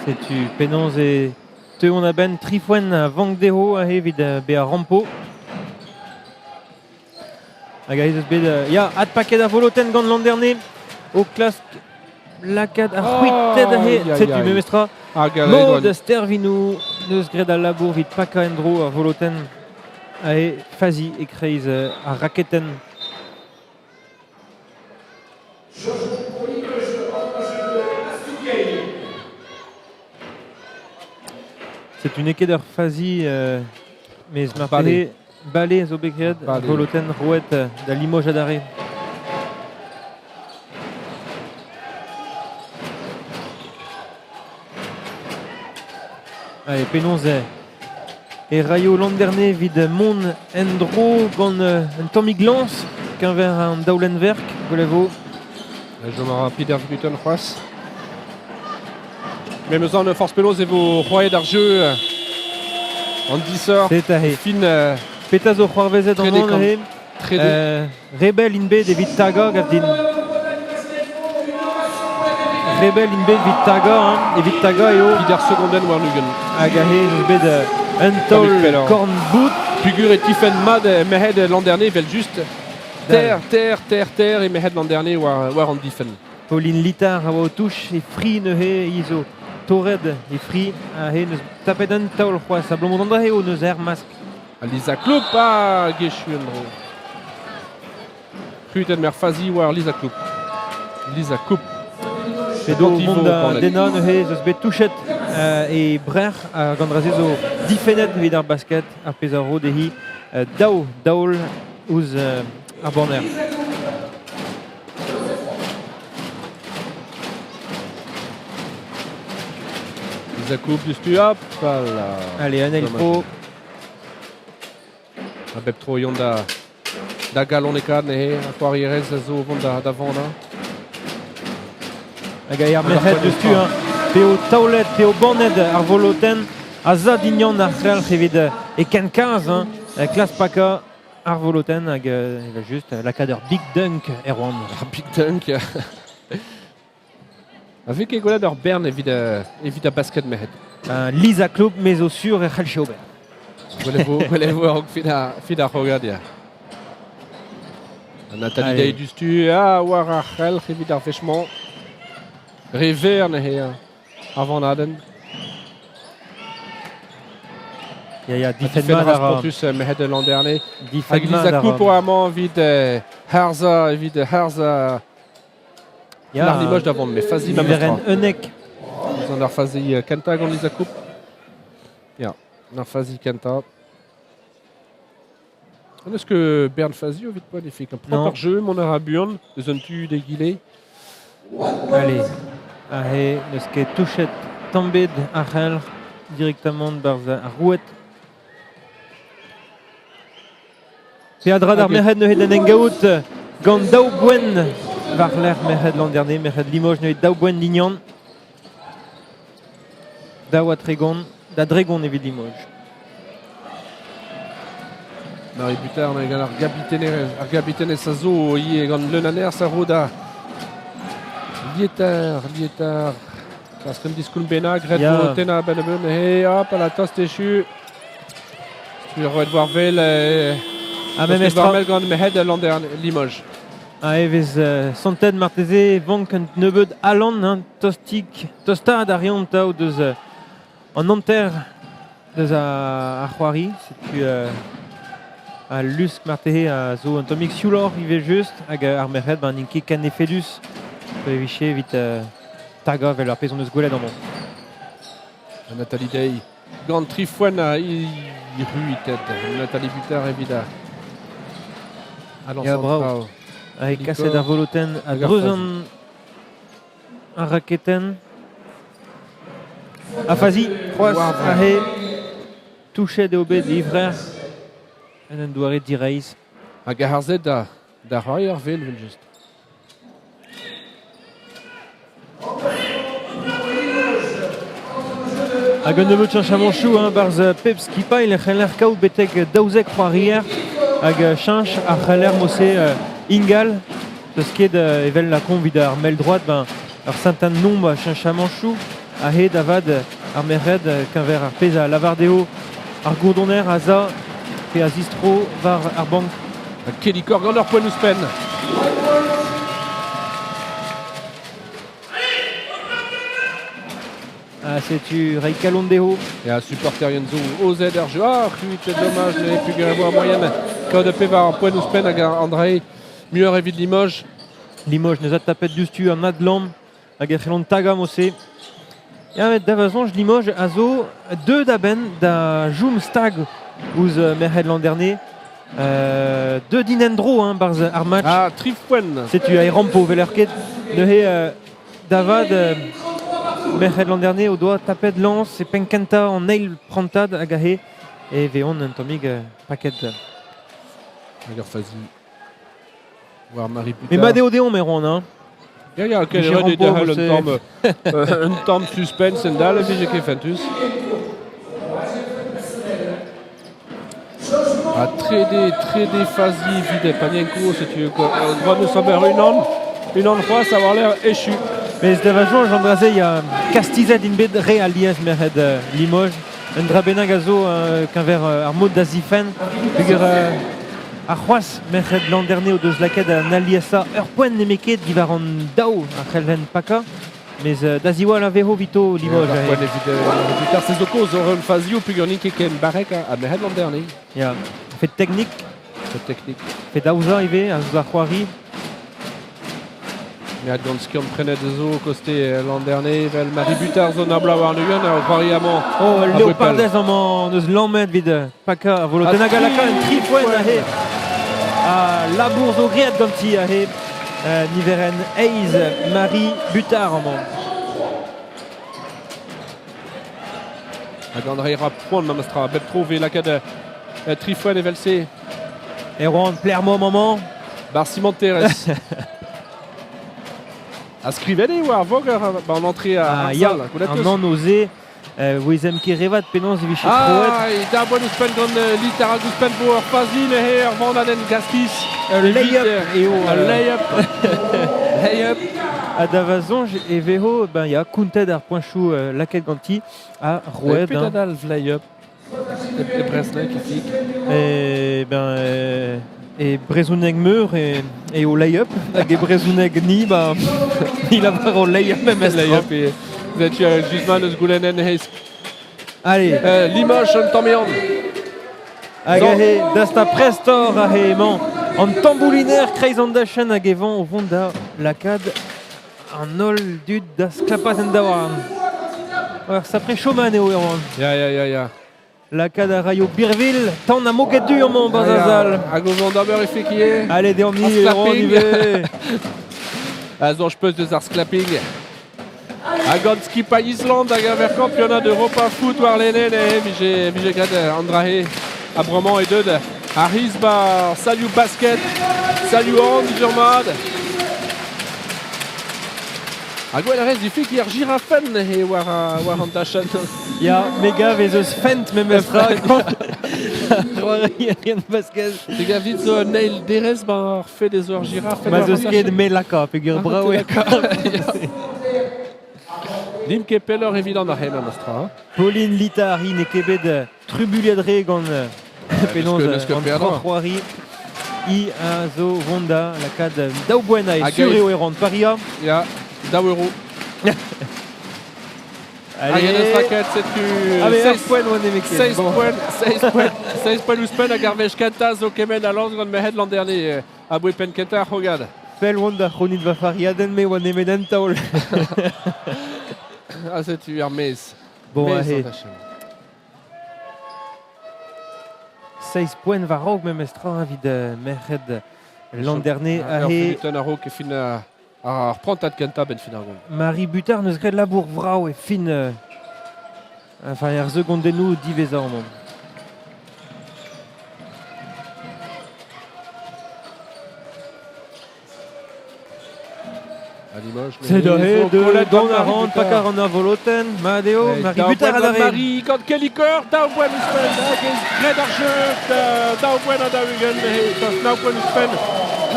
Setu penaos e teuont a-benn tri foenn a vank dezho aze evit bezañ rampo. Hag aze eus bet ya, adpaket ar volotenn gant Landerne o klask lakaat ar c'hwitet aze. Setu memestra Maud Stervinou neus graet al labour evit pakañ en-dro ar volotenn aze fazi e-kreiz ar raketenn. Setu n'eo ket ur fazi mes marteze bale zo bet graet, volotenn roet da Limoges adarre. Allez, penaos e raio Landerne evit mont en-dro gant un tammig lañs keñver an daolenn-verk, gwell e vo. Chom a ra Peter Gluten c'hoazh. Memes an forzh penaos e vo c'hoariet ar jeu an disoc'h. Fin Petra zo c'hoarvezet amañ neuze? Rebel int bet evit tagañ, gav din. Rebel int bet evit tagañ, hein. Evit tagañ eo. Evit ar segondenn warn-ugent. Hag aze ez eus bet un taol korn-bout. Pugur e tifenn mat merc'hed Landerne evel-just. Ter, ter, ter, ter e merc'hed Landerne war, war an difenn. Pauline Litard a oa o touch e fri neuze, hi zo torret e fri, he neus tapet un taol c'hoazh abalamour d'an dra eo neus er mask. Lisa Kloup hag echu en-dro. C'hwitet mer fazi war Lisa Kloup. Lisa Koup. Edo mont da dennañ neuze ez eus bet touchet e brec'h hag an dra-se zo difennet evit ar basket, ar pezh a ro dezhi daou daol ouzh ar banner. Lisa Koup diouzhtu, hop Allez, un eil tro. A bep tro yon da, da galonekaat neuze, ar c'hoarierez a zo o vont da, da vannañ. Hag ar merc'hed deus tu, hein. P'eo taolet, p'eo bannet ar volotenn, a za dignan ar c'helc'h evit e ken kalz, hein, klas pakañ ar volotenn hag evel-just lakaat ur big dunk Erwan. Ar big dunk. A vez ket gwelet ur bern evit, evit ar basket merc'hed. Lisa Klub, me zo sur e c'hallje ober. Gwelet vo, gwelet vo a-raok fin ar, fin ar c'hrogad, ya. Nathalie Day dustu, ah, war ar c'helc'h evit ar wech-mañ. Re verr neuze, ar vannadenn. Ya, ya, difenn mat a ra. Spontus merc'hed Landerne. Hag Lisa Coupe amañ evit harzañ, evit harzañ Ya, Ar Limoges da vont, mais fazi Niverenn 11. Gant ar fazi kentañ gant Lisa Coupe. Ya, ar fazi kentañ. Est-ce que Bern Fazio evit poent e fait un propre jeu mont a ra buan eus un tu d'egile. Allez, aze n'eus ket touchet tamm bet ar c'helc'h directement barzh ar roued. Peadra d'ar merc'hed neuze d'en em gaout gant daou boent war-lerc'h merc'hed Landerne, merc'hed Limoges neuze daou boent Lignan. 32 da 30 evit Limoges. Marie Butard gant ar gabitenerez, ar gabitenez a zo ivez gant leun a nerzh a ro da Lietar, Lietar. Klask un diskoulm bennak, ret Ya. vo tennañ a-benn nebeut, he hop, la tost echu. Tu roet war wel, Ha tost memestra war wel gant merc'hed Landerne, Limoges. A e vez santet marteze e vank un nebeud alan, hein, tostik, tostaat a reont atav deus an hanter deus ar c'hoari. Setu al lusk marteze a zo un tammig siouloc'h ivez-just hag ar merc'hed ben, n'int ket ken efedus pa e vije evit tagañ evel ar pezh hon eus gwelet amañ. Nathalie Day gant tri foenn a ruitet. Nathalie Butard evit ar Ya, brav. Ha kaset ar volotenn a-dreuz an ar raketenn. Ha fazi, c'hoazh aze. Touchet eo bet e vrec'h en un doare direizh. Hag harzet da, da c'hoari ar vel, evel-just. Hag un nebeud cheñchamanchoù hein, 'barzh pep skipailh e c'heller kaout betek 12 c'hoarier hag cheñch a c'heller mod-se ingal. N'eus ket evel lakaomp evit ar mell-droad ben, ur certain nombre a cheñchamanchoù a-hed avat ar merc'hed keñver ar pezh a lavar dezho ar gourdoner a za pe a zistro war ar bank. Kelly Corgan ur poent ouzhpenn. Ah, setu reiñ kalon dezho. Ya, supporterien zo ozet ar jeu. Ah, c'huitet dommage, ne pu ket moyen. Kaout pevar poent ouzhpenn hag André muioc'h evit Limoges. Limoges neus adtapet diouzhtu an adlamm hag e c'hellont tagañ mod-se. Ya, met da va soñj, Limoges a zo deuet a-benn da chom stag ouzh merc'hed Landerne. Deuet int en-dro hein, 'barzh ar match. Ah, tri foenn. Setu e rampo 'weler ket. Neuze da vat merc'hed Landerne o doa tapet lañs e penn-kentañ an eil prantad hag aze e veont un tammig paket. Hag ur fazi. War Marie Mais mat eo deomp, Erwan, hein. Ya, ya, ok, Jérôme ret eo derc'hel un c'est- tamm, un tamm suspense en dal, vije ket fentus. Ha trede, trede fazi evit Panienko, setu droit deus ober unan, unan c'hoazh a war-lerc'h echu. Mais da va soñj, an dra-se, ya kastizet int bet re alies merc'hed Limoges. Un dra bennak a zo keñver ar mod da zifenn. Peogwir ha c'hoazh merc'hed Landerne o deus lakaet an aliesañ ur poent nemetket diwar an daou a c'hellent pakañ. Mes da ziwall a vezo 'vito Limoges. Ar poent evit evit ar zo kozh ur fazioù peogwir n'int ket ken barrek ha merc'hed Landerne. Ya, fait technique. Fait technique. Fait aozañ ivez, aozañ c'hoari. Met gant skiant-prenet zo koste Landerne evel Marie Butard zo nabla warn-ugent ar c'hoari amañ. Oh, Leopardez amañ neus lammet evit pakañ ar volotenn hag a laka un tri poent aze. Ha labour zo graet ganti aze. Niverenn eizh Marie Butard amañ. Hag André ra poan memes tra. Bep tro vez lakaet tri foenn evel-se. Erwan Plermont amañ. Bar cimenterezh. Ha skrivet eo ar voger ba an entrée Ah, ar ya, sal. Goulet an eus. anv-se, ouezemp ket revat penaos e vije troet. Ah, e da boan ouzhpenn gant Litara ouzhpenn vo ur fazi neuze ur vandadenn gastiz. Ul lay-up eo. Ul lay-up. Lay-up. Ha da va soñj e vezo ben ya, kountet ar poenchoù lakaet ganti ha roet. Petra hein. dalv lay-up e brezhoneg ifig? E, ben, e brezhoneg meur e, eo lay-up hag e brezhoneg ni, ben, ni lavaro lay-up memes tra. Lay-up e... Setu Guzman eus goulenn en hez. Allez, Limoges un tamm ehan. Hag aze, dasta prestor aze emañ an tambouliner kreiz an dachenn hag e vañ o vont da lakaat an holl dud da sklapat en daouarn. Ur sapre choman eo Erwan. Ya, ya, ya, ya. Lakaat a raio birvilh, tan ha moged du amañ 'barzh ar sal. Hag o vont d'ober e fekier. Allez, deomp-ni, Erwan ivez. A soñj peus deus ar sklapping. Ha gant skipailh Island hag aver kampionad Europa foot warlene eh, vije, vije graet an dra-se. Ha bremañ eo deuet ar c'hiz 'ba salioù basket, salioù an mat. Ha gwell a rez difik ar jirafenn eo war, war an dachenn. Ya, me gav ez eus fent memestra c'hoarierien basket. Te gavit zo un eil derez 'ba ar fed ez eo ar jirafenn Ma 'z eus ket me laka peogwir brav eo. N'imp ket pelloc'h evit an arc'hent memestra. Hein. Pauline Litari n'eo ket bet trubuilhet re gant penaos an c'hoari. I a zo vont da lakaat daou boent a sur eo e ran paria. Ya, daou euro. Hag en eus lakaet setu 16 poent oa nemetken. 16 poent, 16 poent, 16 poent ouzhpenn hag ar wech kentañ zo kement a lañs gant merc'hed Landerne aboe penn kentañ ar c'hrogad. Pell oan da c'hounit va fariadenn me oa nemet un taol. Ha setu ar maez. Bon, aze. Seizh poent war-raok memestra evit merc'hed Landerne. Aze. Ur a-raok e fin ar prantad kentañ benn fin ar gont. Marie Butard neus graet labour vrav e fin enfin er segondennoù diwezhañ amañ. C'est de dont a ran pakar an avolotenn, mat eo, Marie Butard adarre. Marie gant Kelly Kerr, daou boent ouzhpenn, hag ez graet ar jeu, daou boent ha daou-ugent, daou poent ouzhpenn.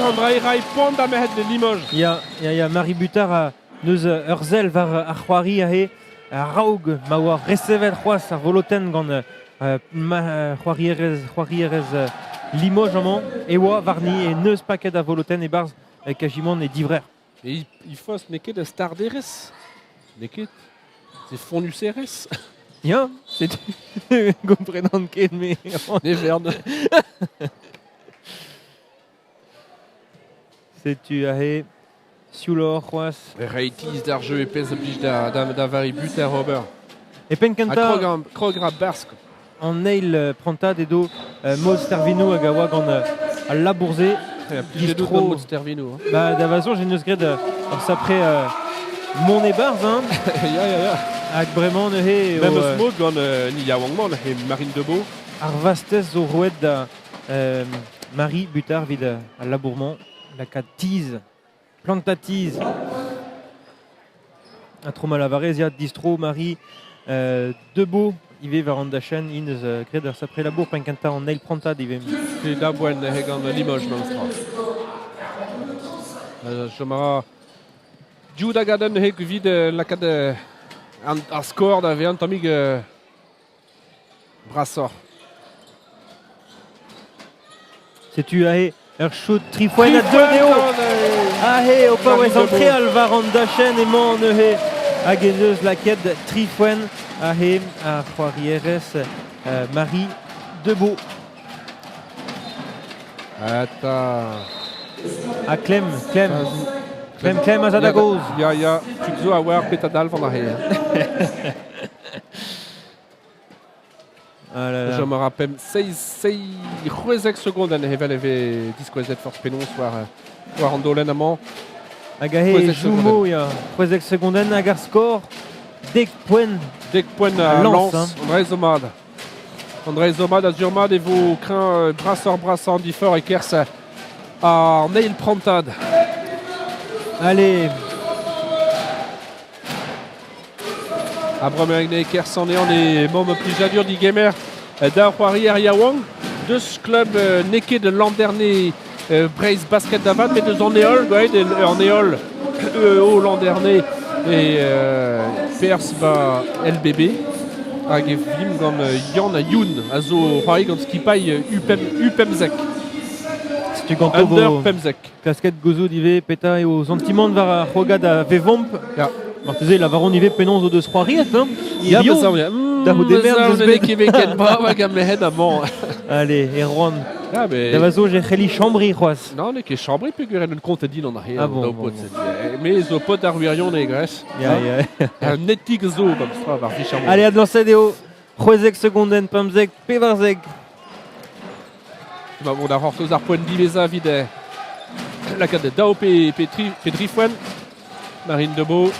Andrei ray poan da merc'hed de Limoges. Ya, ya, ya, Marie Butard a neus ur sell war ar c'hoari aze, a-raok ma oa resevet c'hoazh ar volotenn gant c'hoarierez, c'hoarierez Limoges amañ, e oa warni e neus paket ar volotenn e-barzh kajimant e divrec'h. Et il faut n'eo ket starderez N'eo ket C'est fonnuserez Ya, c'est komprenan ket me. Ne vern. Setu aze siouloc'h c'hoazh. Reitiz d'ar jeu e pezh a blij da, da, da Vari Buter ober. E penn kentañ... Krog ra barzh. An eil prantad edo Maud Stervino hag a oa gant al labour-se. Plijet gant Maud Stervino. Hein. Ba, da va soñj en deus graet ur sapre mont e-barzh. Hein. Ya, ya, ya. Hag bremañ neuze... Même eus Maud gant ni yaouank-man, he Marine Debeau. Ar vastez zo roet da Marie Butard evit al labour-mañ, lakaat tizh, plantañ tizh. Ha tro ma lavarez, ya, distro Marie Debeau ivez war an dachenn, int eus graet ur sapre labour penn-kentañ an eil prantad ivez. C'est da boent neuze gant Limoges memestra. Chom a ra div dagadenn neuze evit lakaat ar skor da vezañ un tammig brasoc'h. Setu aze ur shoot trifoen a deuet eo. Aze o paouez antreal war an dachenn emañ neuze hag ez eus lakaet trifoen aze ar c'hoarierez Marie Debeau. Ata. Ha klemm, klemm. Klemm, klemm a za da gozh. Ya, ya, tud zo a oar petra dalv an aze. Ah là là. Chom a ra pemp, seizh, seizh, c'hwezek segondenn evel e vez diskouezet forzh penaos war, war an daolenn amañ. Hag aze Joumo, ya. 16 segondenn hag ar skor, dek poent. Dek poent a Lens, Lens, hein. André zo mat. André zo mat, a-sur mat e vo kreñv brasoc'h-brasañ an diforc'h e-kerzh an eil prantad. Allez. Ha bremañ e Kersanean emaomp o plijadur digemer da c'hoarier yaouank deus klub n'eo ket Landerne Breizh Basket da vat, met deus an heol, gwaet an heol EO Landerne e perzh ba LBB hag e vimp gant Yann ha Youn a zo c'hoari gant skipailh U15. Setu ganto Under 15. Klasket gouzout ivez petra eo o santimant war ar c'hrogad a vevomp. Ya. Marteze lavaront ivez penaos o deus c'hoariet, hein? Ya, Hirio, bezañ, ya. da c'houde mern deus bet. ket bet ken brav hag am merc'hed amañ. Allez, Erwan, Ah, mais... da va soñj e c'helli chambriñ c'hoazh. Non, n'eo ket chambri peogwir en un kontet din an arc'he. Ah bon, bon, bon. Me zo pot ar wirion e grez. Ya, ya. Un etik zo gant stra war fich ar Allez, adlañset eo. 16 segondenn, 15, 14. Ba, bon, da c'hortoz ar poent diwezhañ evit lakaat daou pe, pe, tri, pe dri foenn. Marine Debo.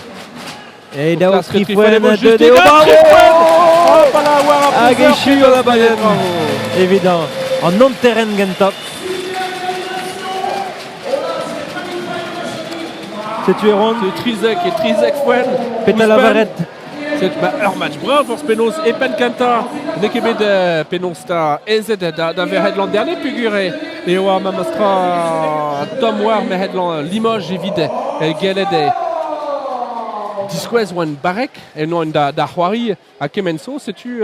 E daou Klask tri tri foenn, foenn, eo deut just eo, e bravo! tri foenn! Hop là, war ar Hag pouzer, echu an abadenn. Bravo. Evit an hanterenn gentañ. Setu Erwan, C'est trizek et trizek foenn. petra Ouzhpenn. lavaret. C'est ba, ur match brav forzh penaos e penn kentañ. N'eo ket bet penaos ta aezet da, da verc'hed l'an dernier peogwir e, e oa memestra tomm war merc'hed l'an Limoges evit gellet diskouez oan barrek en oan da, da c'hoari ha kement zo setu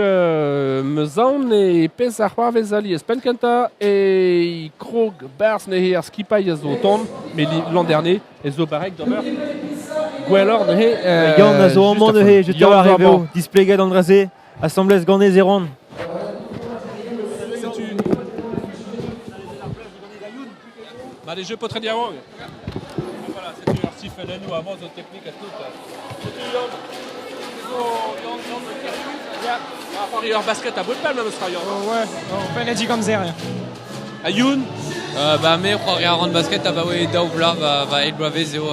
meus aon e pezh a c'hoarvez alies penn kentañ e krog barzh neuze ar skipailh a zo tont mais l'an dernier e zo barrek d'ober gwelloc'h neuze Yann a zo just amañ a neuze, fond. je te Yann zo war amañ. eo, displeget an dra-se, asambles ganez Erwan. Setu Ba, les jeux paotred yaouank. Voilà, setu ar sifelennoù amañ zo teknik ha tout. Setu Yann. Zo Yann, Yann de Kerc'houiz. Ya. A c'hoari ur basket a bout-pell memes tra Yann. Ouais, penn amzer. Ya. Ha Youn. Ba me c'hoari a ran basket abaoe daou vloaz va, va eil bloavezh eo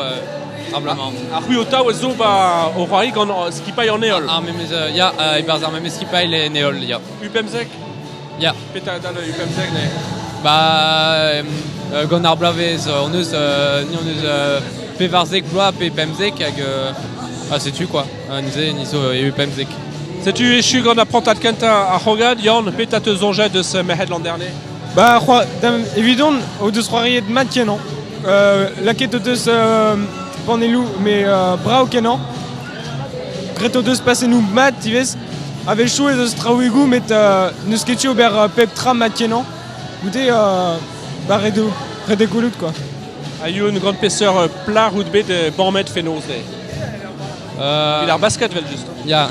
simplement. Ar c'hwi ho taou a zo ba o c'hoari gant skipailh an heol. Ar memes, ya, e-barzh ar memes skipailh en heol, ya. U15. Ya. Petra dal U15 ne? Ba gant ar bloavezh hon eus ni hon eus pevarzek bloaz pe pemzek hag ah setu quoi. Neuze ni zo e U15. Setu echu gant ar prantad kentañ ar c'hrogad, Yann, petra te soñjet deus merc'hed l'an dernier? Ba, c'hoa, dam, evidon, o deus c'hoariet mat kenañ. Lakaet o deus panelloù, mais brav kenañ. Graet o deus pasennoù mat ivez. A-wechoù ez eus traoùigoù met n'eus ket tu ober pep tra mat kenañ. Goude, ba, ret eo, ret eo gwelout quoi. Ha Youn, gant peseurt plac'h out bet bamet fenoz Evit ar basket, vel just. Ya,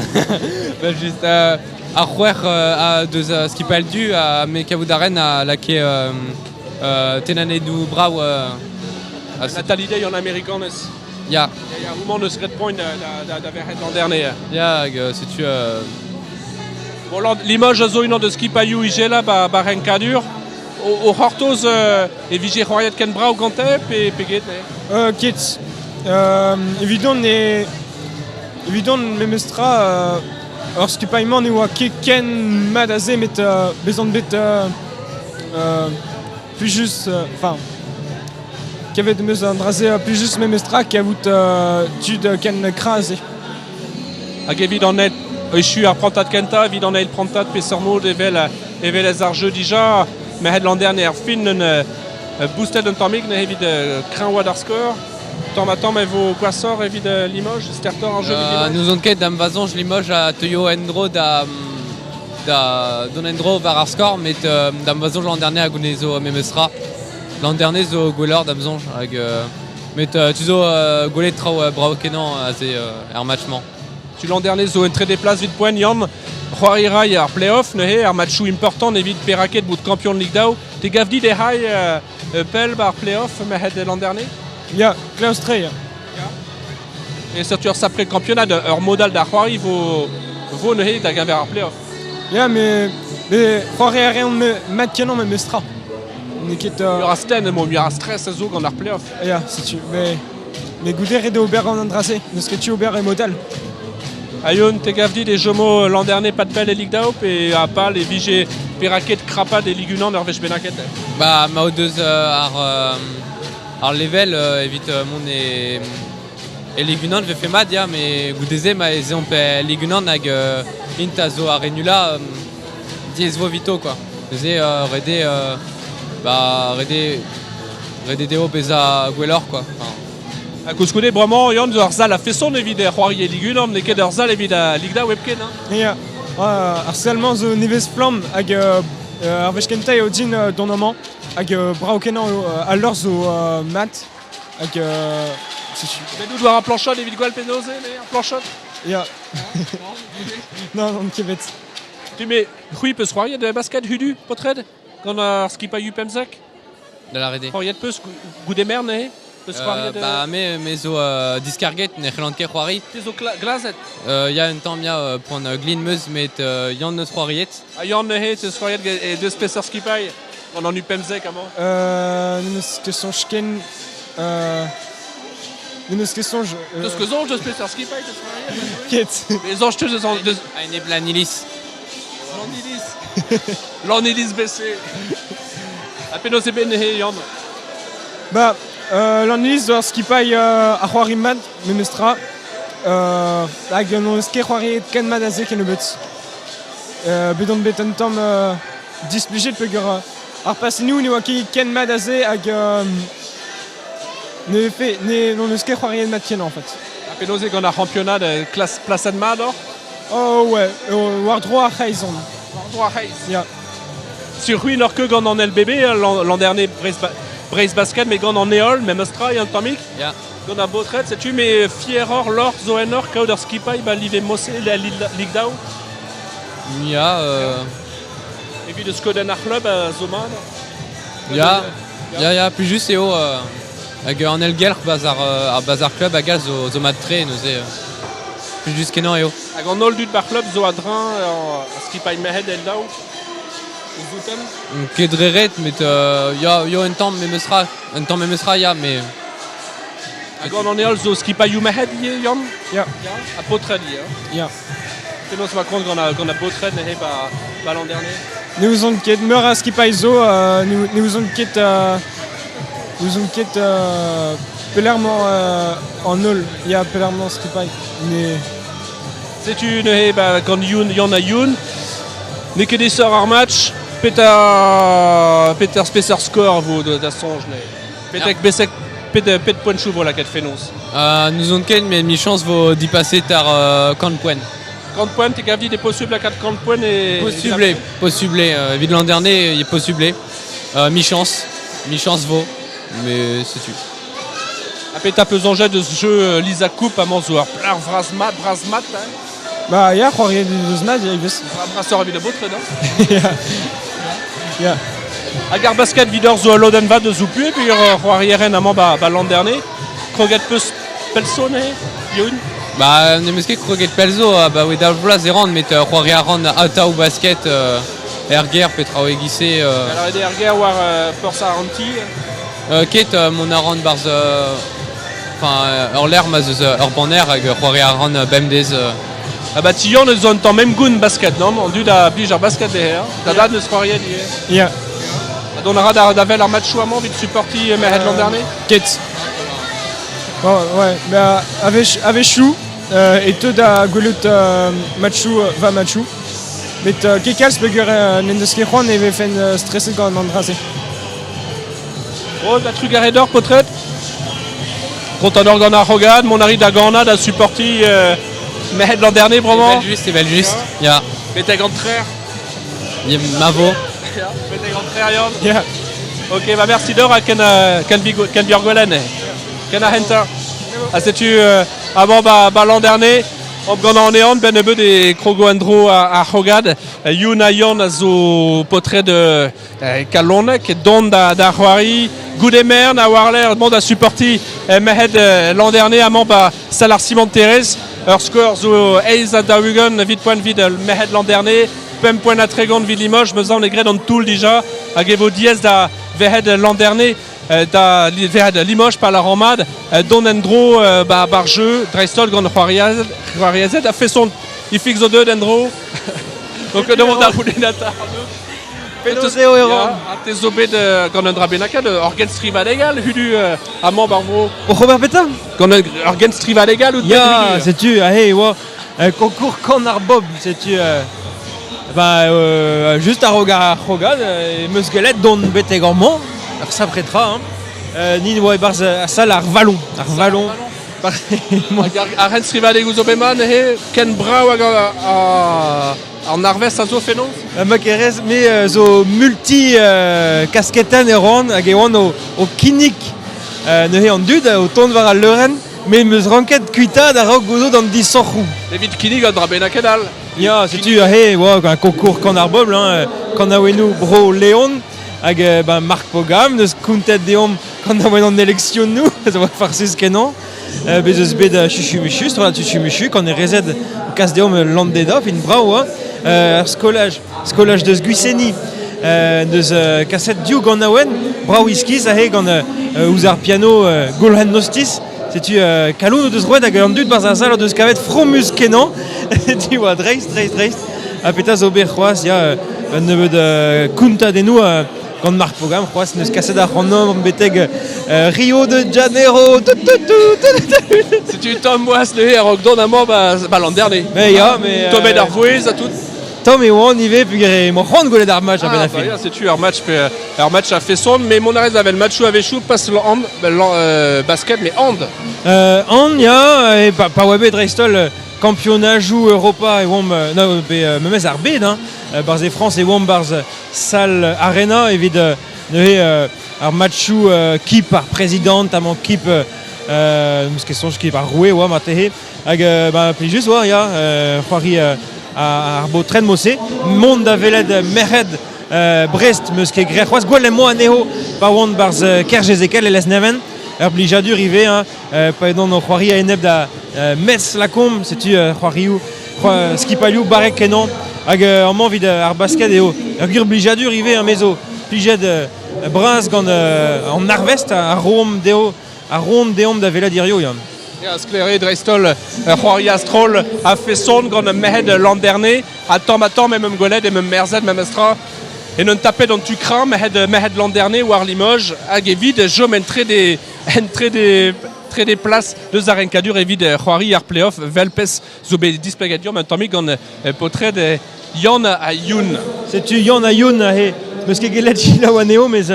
vel just. Ar c'hwec'h deus skipailh du ha me kavout a ren a lakae tennanedoù brav. Nathalie Day en amerikanez. Ya. Ya, ya, houmañ neus graet poent da, da, da verc'hed l'an dernier. Ya, hag setu... Bon, Limoges a zo unan deus skipailhoù ijela ba, ba renkadur. O, o c'hortoz e vije c'hoariet ken brav gante pe, pe get ne? Ket. Evidon e evidon memestra ur skipailh-mañ ne oa ket ken mat aze met bezan bet plijus enfin kavet em eus an dra-se plijus memestra kavout tud ken kras eo. Hag evit an eil echu ar prantad kentañ, evit an eil prantad peseurt mod evel evel ez ar jeu dija merc'hed Landerne er fin un boostet un tammig neuze evit kreñvaat ar skor. Tamm-ha-tamm e vo gwashoc'h evit Limoges, stertoc'h ar jeu evit Limoges. N'ouzon ket da'm va soñj Limoges a teuio en-dro da da dont en-dro war ar skor met da'm va soñj l'an dernier a gounezo memes tra. L'an dernier zo gwelloc'h da'm soñj hag met tu zo gwelet traoù brav-kenañ aze er match-mañ. Tu l'an dernier zo un trede plas evit poent Yann. C'hoari ray ar play-off neuze, ar matchoù important evit Perraket bout kampion Ligue daou. Te gav dit e ray pell bar play-off merc'hed l'an dernier? Ya, klaoustre, ya. E setu ur sapre kampionad, ur modal da c'hoari vo, vo neuze da geñver ar play-off. Ya, mais, mais c'hoari a reont mat-kenañ memestra. N'eo ket... Mur a sten, emañ mur a stress a zo gant ar play-off. Ya, setu, mais, mais goude ret eo ober gant an dra-se, n'eus ket tu ober e mod all. Ayoun, te gav dit e chomo l'an dernier pas de pell e Ligue daou pe a pal e vije peraket krapat e Ligue 1 ur wech bennaket? Ba, ma o deus ar, ar level evit mont e, e Ligue 1 vefe mat ya, mais goude-se ma ez eomp e Ligue 1 hag int a zo ar re nullañ diaes vo evito quoi. Neuze ret eo ba, ret eo ret eo dezho bezañ gwelloc'h quoi. Enfin, Ha koulskoude, bremañ, Yann zo ur sal a-feson evit c'hoari e Ligue 1, n'eo ket ur sal evit al Ligue 2 hepken. Hein. Ya, ar sal-mañ zo nevez-flamm hag ar wech kentañ eo din dont amañ hag brav-kenañ eo al leurzh zo mat hag Setu. Bet out war ar plañchod evit gwall penaos eo, ar plañchod? Ya. Non, non, ket bet. Tu me, c'hwi peus c'hoariet de basket hudu, paotred? Gant ar skipailhoù 15? Da lâret eo. C'hoariet peus goude mern neuze? Peus c'hoariet... Ba me, me zo diskarget, ne c'hellan ket c'hoari. Te zo glazet? Ya, un tamm, ya, poan glin meus, met Yann neus c'hoariet. Ha Yann neuze, teus c'hoariet e deus peseurt skipailh? Gant an U15 amañ? N'em eus ket soñj ken... N'em eus ket soñj... Teus ket soñj deus peseurt skipailh teus c'hoariet? Ket. Me soñj teus eus... Deus... A-enep Lannilis. Lannilis. Lannilis BC. Ha penaos eo bet neuze, Yann? Ba, Lannilis zo ur skipailh a c'hoari mat, memestra. Hag n'on eus ket c'hoariet ken mat aze kennebeut. Bet on bet un tamm displijet peogwir ar pasennoù ne oa ket ken mat aze hag ne vefe ne n'on eus ket c'hoariet mat ken en fait. Ha penaos eo gant ar c'hampionad klas plaset mat oc'h? Oh ouais, war-dro ar c'hreiz on. War-dro ar c'hreiz? Ya. Sur c'hwi n'oc'h ket gant an LBB l'an dernier Breizh Basket, mais gant an heol, memes tra, un tammig. Ya. Gant ar baotred, setu me fieroc'h lorc'h zo ennoc'h kaout ur skipailh ba live Mosse, la Ligue Daou. Ya. Evit eus skeudenn ar c'hlub a zo mat. Ya, ya, ya, plus just eo hag an elgelc'h bas ar bas ar club hag all zo, zo mat-tre neuze. Plus just kenañ eo. Hag an holl dud bar club zo a-dreñv ar skipailh merc'hed el daou? O zouten? Ket dre ret, met ya, ya un tamm memestra, un tamm memestra, ya, mais... Hag an an heol zo skipailhoù merc'hed ivez, Yann? Ya. Ha paotred ivez, hein? Ya. Penaos ma kont gant ar baotred neuze ba, ba l'an dernier? Ne ouzon ket meur a skipailh zo, ne ouzon ket ne ouzon ket pelec'h 'mañ an holl. Ya, pelec'h 'mañ skipailh. Mais... Setu neuze ba, gant Youn, Yann ha Youn. N'eo ket aesoc'h ar match. Peter, Peter peseurt score vo da soñj neuze? Petek besek pet, pet poentoù vo lakaet fenoz? N'ouzon ket, met michañs vo dipaset ar kant poent. Kant poent, te gav dit eo posubl lakaat kant poent e... Posubl eo, posubl eo. Evit l'an dernier, eo posubl eo. Michañs, michañs vo, mais setu. Ha petra peus soñjet eus jeu Lisa Coupe amañ zo ur plac'h vras-mat, bras-mat, hein? Ba ya, c'hoariet eus mat ivez. Brasoc'h evit ar baotred, hein? Ya. Ya. Hag ar basket vidor zo ul lodenn vat eus ho pue, peogwir c'hoarieren amañ ba, ba l'an dernier. Kroget peus pell zo neuze, Youn? Ba, n'em eus ket kroget pell zo, abaoe daou vloaz e ran, met c'hoari a ran atav basket er gêr pe traoù e-giz-se. Alors eo er gêr war porzh ar an ti? Ket, mont a ran 'barzh enfin ur lec'h ma'z eus ur banner hag c'hoari a ran bemdez. Ah bah ti Yann eus un tamm emgoun basket, non? An dud a blij ar basket dezhe, hein? Da dad neus c'hoariet ivez. Ya. Ha dont a ra da, da wel ar matchoù amañ evit supportiñ merc'hed l'an dernier? Ket. Bon, ouais, bah, a-wechoù e teu da gwelout matchoù va matchoù. Met ket kalz peogwir n'en deus ket c'hoant e vefen streset gant an dra-se. Oh, da trugarez deoc'h, paotred. Kontant oc'h gant ar c'hrogad, mont a rit da ganañ, da supportiñ merc'hed l'an dernier bremañ. Evel-just, evel-just, ya. Betek an trec'h. Ma vo. Betek an trec'h, Yann. Ya. Ok, bah merci deoc'h ha ken, ken, ken biorgwelen. Ken ar c'hentañ. Ha setu avant ba, ba l'an dernier, Hop gant an ehan, ben nebeut e krogo en-dro ar c'hrogad. Youn ha Yann a zo paotred kalonek, dont da, da c'hoari. Goude mern a war-lerc'h mont da supportiñ merc'hed l'an dernier amañ ba sal ar Simon-Thérèse. Ur skor zo eizh ha 40 evit poent evit merc'hed l'an dernier. Pemp poent ha 30 evit Limoges, me semble graet an toull dija hag e vo diaes da verc'hed l'an dernier da verc'hed Limoges pa lâran mat dont en-dro ba bar jeu dreist-holl gant c'hoariezed a feson Ifig zo deuet en-dro. Donc deomp da c'houlennata. Penaos eo e ran? Ha te zo bet gant un dra bennaket, ur genstrivadeg all, hudu amañ bar vro. Oc'h ober petra? Gant ur genstrivadeg all out bet Ya, hudu. setu, aze e oa concours kan ar bobl, setu bah, just a-raok ar c'hrogad, em eus gellet dont betek amañ, ur sapre tra, hein. Ni oa e-barzh ar sal ar Vallon. Ar Vallon. Hag ar c'henstrivadeg ouzh o emañ neuze, ken brav hag an arvest a zo fenoz? Ma kerez, me zo multi kasketenn e ran hag e oan o kinnig neuze an dud o tont war al leurenn. Met 'm eus ranket kuitaat a-raok gouzout an disoc'hoù. Evit kinnig un dra bennaket all. Ya, setu aze e oa un concours kan ar bobl, hein, kanaouennoù Bro Leon. Hag ben, Marc Pogam neus kontet deomp kanaouenn an eleksionoù, a oa farsus kenañ. Bez eus bet chuchu-muchu, strollad chuchu-muchu, kanerezed kas deomp Landeda, fin brav oa. Ar skolaj, skolaj deus Gwiseni, deus kaset div ganaouenn, brav iskis aze gant ouzh ar piano Goulc'hen Nostis. Setu kalon o deus roet hag an dud barzh ar sal o deus kavet fromus kenañ. Setu oa dreist, dreist, dreist. Ha petra zo bet c'hoazh, ya, un nebeud kontadennoù gant Marc Pogam c'hoazh n'eus kaset ac'hanomp betek Rio de Janeiro. Setu Tom Boas neuze a-raok dont amañ ba l'an dernier. Mais ya, mais Tommet ar vouezh ha tout. Tom e oan ivez peogwir emañ c'hoant gwelet ar match a-benn ar fin. Bah, setu ar match pe ar match a feson mais mont a rez avel matchoù a-wechoù pas hand basket mais hand. Hand ya, e pa oa bet dreist-holl kampionajoù Europa e oamp no, be, memes ar bed hein, barzh e Frañs e oamp barzh sal Arena evit neuze ar matchoù kip ar prezidant amañ kip meus ket soñj kip ar roue oa marteze hag ba plijus oa ya c'hoari ar baotred mod-se mont da welet merc'hed Brest meus ket graet c'hoazh gwell em boa anezho pa oant barzh Kerjezekel e Lesneven ur blijadur ivez hein, pa edon o c'hoari a-enep da Metz Lacombe setu c'hoarioù skipailhoù barrek kenañ hag amañ evit ar basket eo ur gwir blijadur ivez hein, me zo plijet bras gant an arvest a roomp dezho a roont deomp da welet hiziv Yann. Ya, sklaer eo dreist-holl c'hoari a-stroll a-feson gant merc'hed Landerne ha tamm-ha-tamm em eus gwelet em eus merzet memestra en un tapet an tu kreñv merc'hed, merc'hed Landerne war Limoges hag evit chom en trede, en trede, trede plas deus ar renkadur evit c'hoari ar play-off vel pezh zo bet displeget deomp un tammig gant paotred Yann ha Youn. Setu Yann ha Youn aze. Meus ket gellet selaou anezho, mes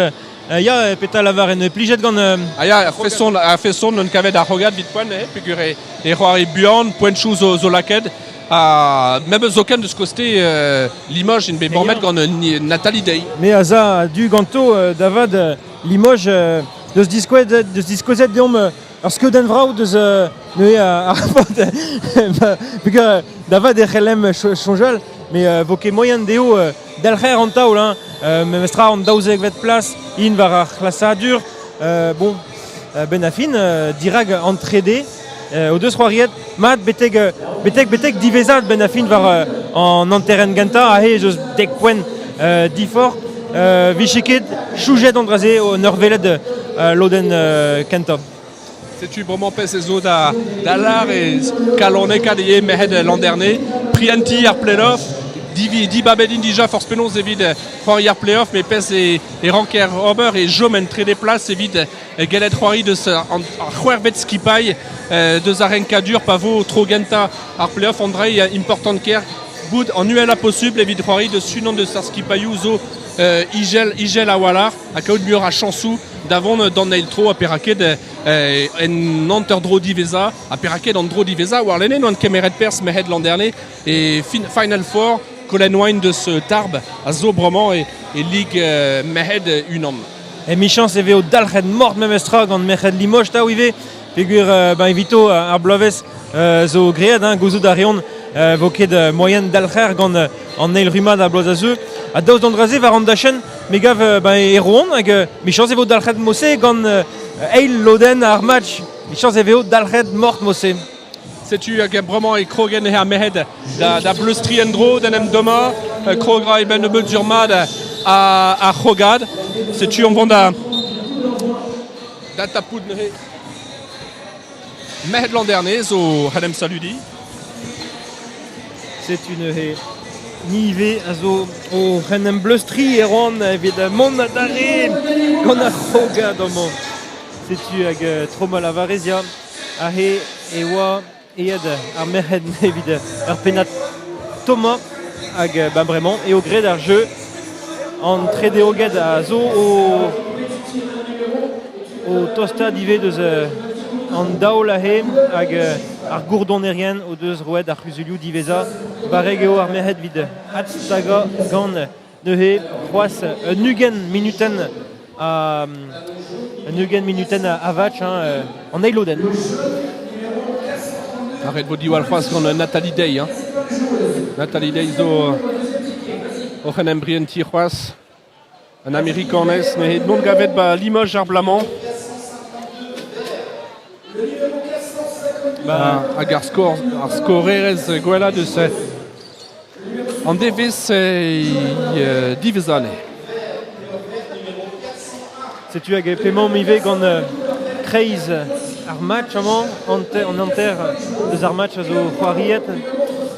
ya, petra lavaren, plijet gant... Ah ya, a feson, a feson un kavet ar c'hrogad vit poent, eh, peogwir e, e c'hoari buan, poentoù zo, zo lakaet. Ha memes zoken deus koste Limoges int bet bormet gant Nathalie Day. Me a za du ganto da vat Limoges deus diskouezet, deus diskouezet deomp ur skeudenn vrav deus neuze ar peogwir da vat e c'hellemp soñjal mais vo ket moaien dezho delc'her an taol hein. Memestra an daouzekvet plas int war ar c'hlasadur bon benn ar fin dirak an trede o deus c'hoariet mat betek betek betek diwezhat benn ar fin war an hanterenn gentañ aze ez eus dek poent diforc'h vije ket choujet an dra-se en ur welet lodenn kentañ. Setu bremañ pezh ez zo da, da lar e kalonekat eo merc'hed Landerne. Prientiñ ar play-off, dibabet int dija forzh penaos evit c'hoari ar play-off, met pezh e, e ranker ober e chom en trede plas evit gellet c'hoari deus an c'hwec'hvet skipailh deus ar renkadur pa vo tro gentañ ar play-off an dra important ker bout an uhelañ posubl evit c'hoari deus unan deus ar skipailhoù zo igel, igel a-walc'h ha kaout muioc'h a chañsoù da vont d'an eil tro ha perak ket en hanter-dro diwezhañ ha perak ket an dro diwezhañ warlene n'oant kemeret perzh merc'hed Landerne e Final Four Colin Wine deus Tarbes a zo bremañ e, e lig merc'hed unan. Emichañs e vezo dalc'het mort memestra gant merc'hed Limoges tav ivez peogwir ben evito ar bloavezh zo graet hein, gouzout a reont vo ket moaien dalc'her gant an eil rummad ar bloaz a zeu. Ha daoust d'an dra-se war an dachenn me gav ben e Rouen hag michañs e vo dalc'het mod-se gant eil lodenn ar match. Michañs e vezo dalc'het mort mod-se. Setu hag bremañ e krogenn ar merc'hed da, da bleustriñ en-dro, d'en em dommañ. Krog ra e-benn nebeut sur mat ar c'hrogad. Setu on vont da, da tapout neuze. Merc'hed Landerne zo en em saludiñ. Setu neuze ni ivez a zo o en em bleustriñ e ran evit mont adarre gant ar c'hrogad amañ. Setu hag tro ma lavarez ya. Aze e oa aet ar merc'hed evit ur pennad tommañ hag ba bremañ eo graet ar jeu. An tredeoged a zo o, o tostaat ivez deus an daol aze hag ar gourdonerien o deus roet ar c'huzulioù diwezhañ. Barrek eo ar merc'hed evit adstagañ gant neuze c'hoazh un ugent minutenn a un ugent minutenn a match hein, an eil lodenn. Ha ret vo diwall c'hoazh gant Nathalie Day. Hein. Nathalie Day zo oc'h en em brientiñ c'hoazh. An Amerikanez, met mont gavet ba Limoges ar bloaz-mañ. Ba, hag ar skor, ar skorerez gwellañ deus an devezh diwezhañ. Setu hag p'emaomp ivez gant kreiz ar match amañ, an hanter eus ar match a zo c'hoariet.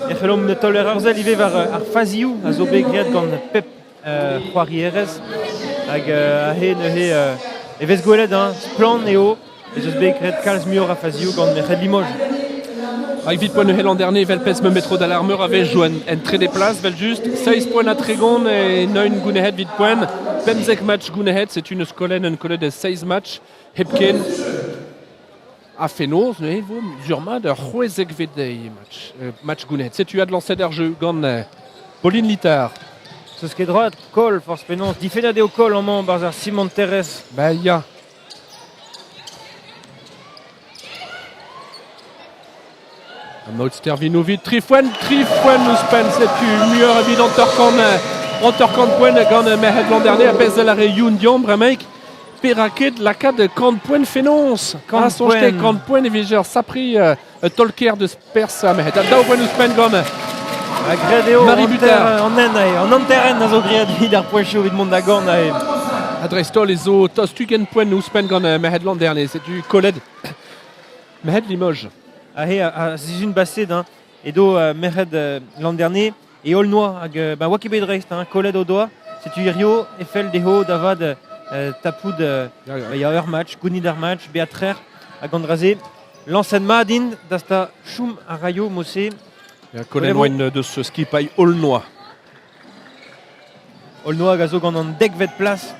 E c'hellomp taoler ur sell ivez war ar fazioù a zo bet graet gant pep c'hoarierez. Hag aze neuze e vez gwelet, hein, splann eo ez eus bet graet kalz muioc'h a fazioù gant merc'hed Limoges. Hag evit poent l'an dernier, evel pezh me metro da l'armeur a vez en, en trede plas, vel just, 6 poent ha 30 e neun gounehet vit poent, 15 match gounehet, c'est une skolenn un kollet de 6 match hepken. Ha fenoz neuze vo sur-mat ur c'hwezekvet match, match gounehet. Setu adlañset ar jeu gant Pauline Littard. Zeus ket droad, koll, forzh penaos, difennet eo koll amañ 'barzh ar simanterezh. Ba ya. Maud Stervinovic, tri foent, tri foent ouzhpenn, setu muioc'h evit 50, 50 poent gant merc'hed l'an dernier, a pezh a re Youn Dion bremaik. Perak ket lakaat kant poent fenoz? Kant poent. Kant poent evit ur sapri tolker deus perzh merc'hed. Ha daou poent ouzhpenn gant Ha graet eo Marie Butard. An hent, an hanterenn a zo graet evit ar poentoù evit mont da gorn. Ha dreist-holl e zo tost 20 poent ouzhpenn gant merc'hed Landerne. Setu kollet Merc'hed Limoges. Aze, a sizhun baset, hein, edo merc'hed Landerne e Aulnois hag ba oa ket bet dreist, hein, kollet o doa. Setu hirio e fell dezho da vat tapout ya ur match, gounit ar match, bezañ trec'h hag an dra-se. Lañset mat int da chom a raio mod-se. Ya, Colin Ouen deus skipailh Aulnois. Aulnois hag a zo gant an dekvet plas.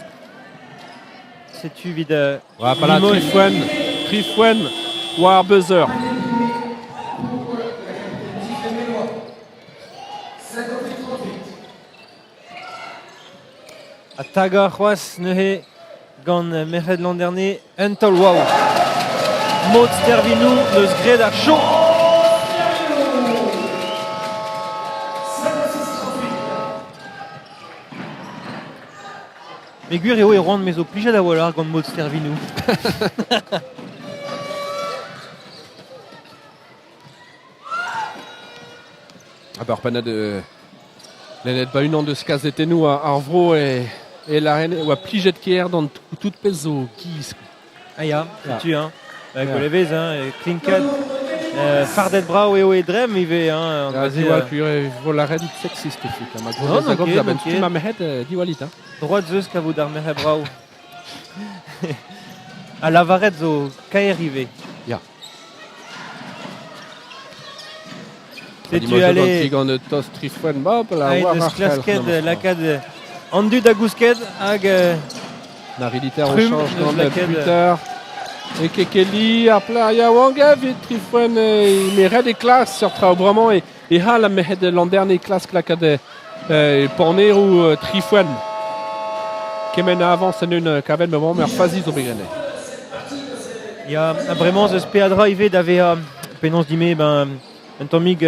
Setu evit Voilà, Trifouen, Trifouen war ar buzzer. Ha tagañ c'hoazh neuze gant merc'hed Landerne un taol wav. Maud Stervinou neus graet ar show. Mais gwir eo e roan me zo plijet a-walc'h gant Maud Stervinou. Ah bah, ur pennad lennet ba unan deus kazetennoù ar vro e, e lâren e oa plijet kaer d'an tout pezh zo giz. Ah ya, setu hein. Bah, gwelevez hein, klinkad fardet brav eo e dremm ivez hein. Ja, diwall e vo lâret sexist e fut. Ma Non, non, ket, non, ket. Ma merc'hed diwallit hein. Droad zeus kavout ar merc'hed brav. Ha lavaret zo kaer ivez. Ya. Setu ale gant tost trifoen mab la war ar klasket lakaat an dud da gousket hag Marie-Liter o chanj gant Twitter. E Kekeli ar plar yaouank evit trifoen me ret e klas seurt traoù bremañ e, e c'hall merc'hed Landerne klask lakaat e paneroù trifoen. Kement a avañs en un kavet ma ur fazi zo bet graet. Ya, ha bremañ eus peadra ivez da vezañ penaos dime ben un tammig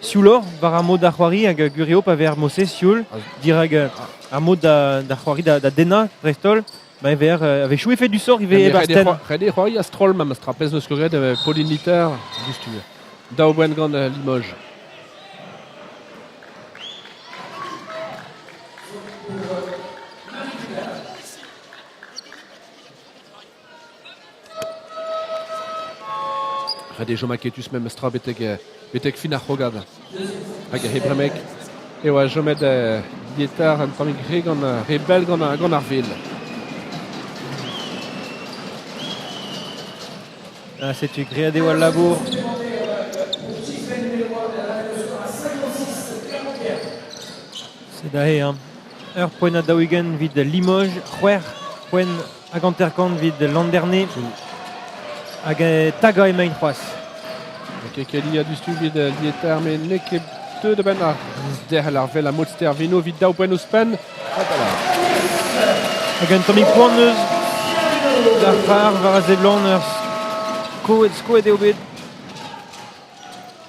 siouloc'h war ar mod da c'hoari hag gwir eo pa vez ar mod-se sioul dirak ar mod da, da c'hoari da, da dennañ dreist-holl ba e ver a-wechoù efedusoc'h ivez e-barzh tenn. Ret eo c'hoari a-stroll memes tra pezh n'eus ket graet Pauline Litter diouzhtu. Daou boent gant Limoges. Ret eo chom aketus memes tra betek, betek fin ar c'hrogad. Hag he bremek e oa chomet Dieter un tammig re gant re bell gant, gant ar vil. Ah, setu graet eo al labour. Sed aze, hein. Ur poent ha 40 evit Limoges, c'hwec'h poent hag 50 evit Landerne. Hag tagañ emaint c'hoazh. Kekeli a diouzhtu evit Lieter, met n'eo ket deuet a-benn ar derc'hel ar vel a mod Stervino evit daou boent ouzhpenn. Hag un tammig poan eus d'ar c'har war a seblant ur skoet, skoet eo bet.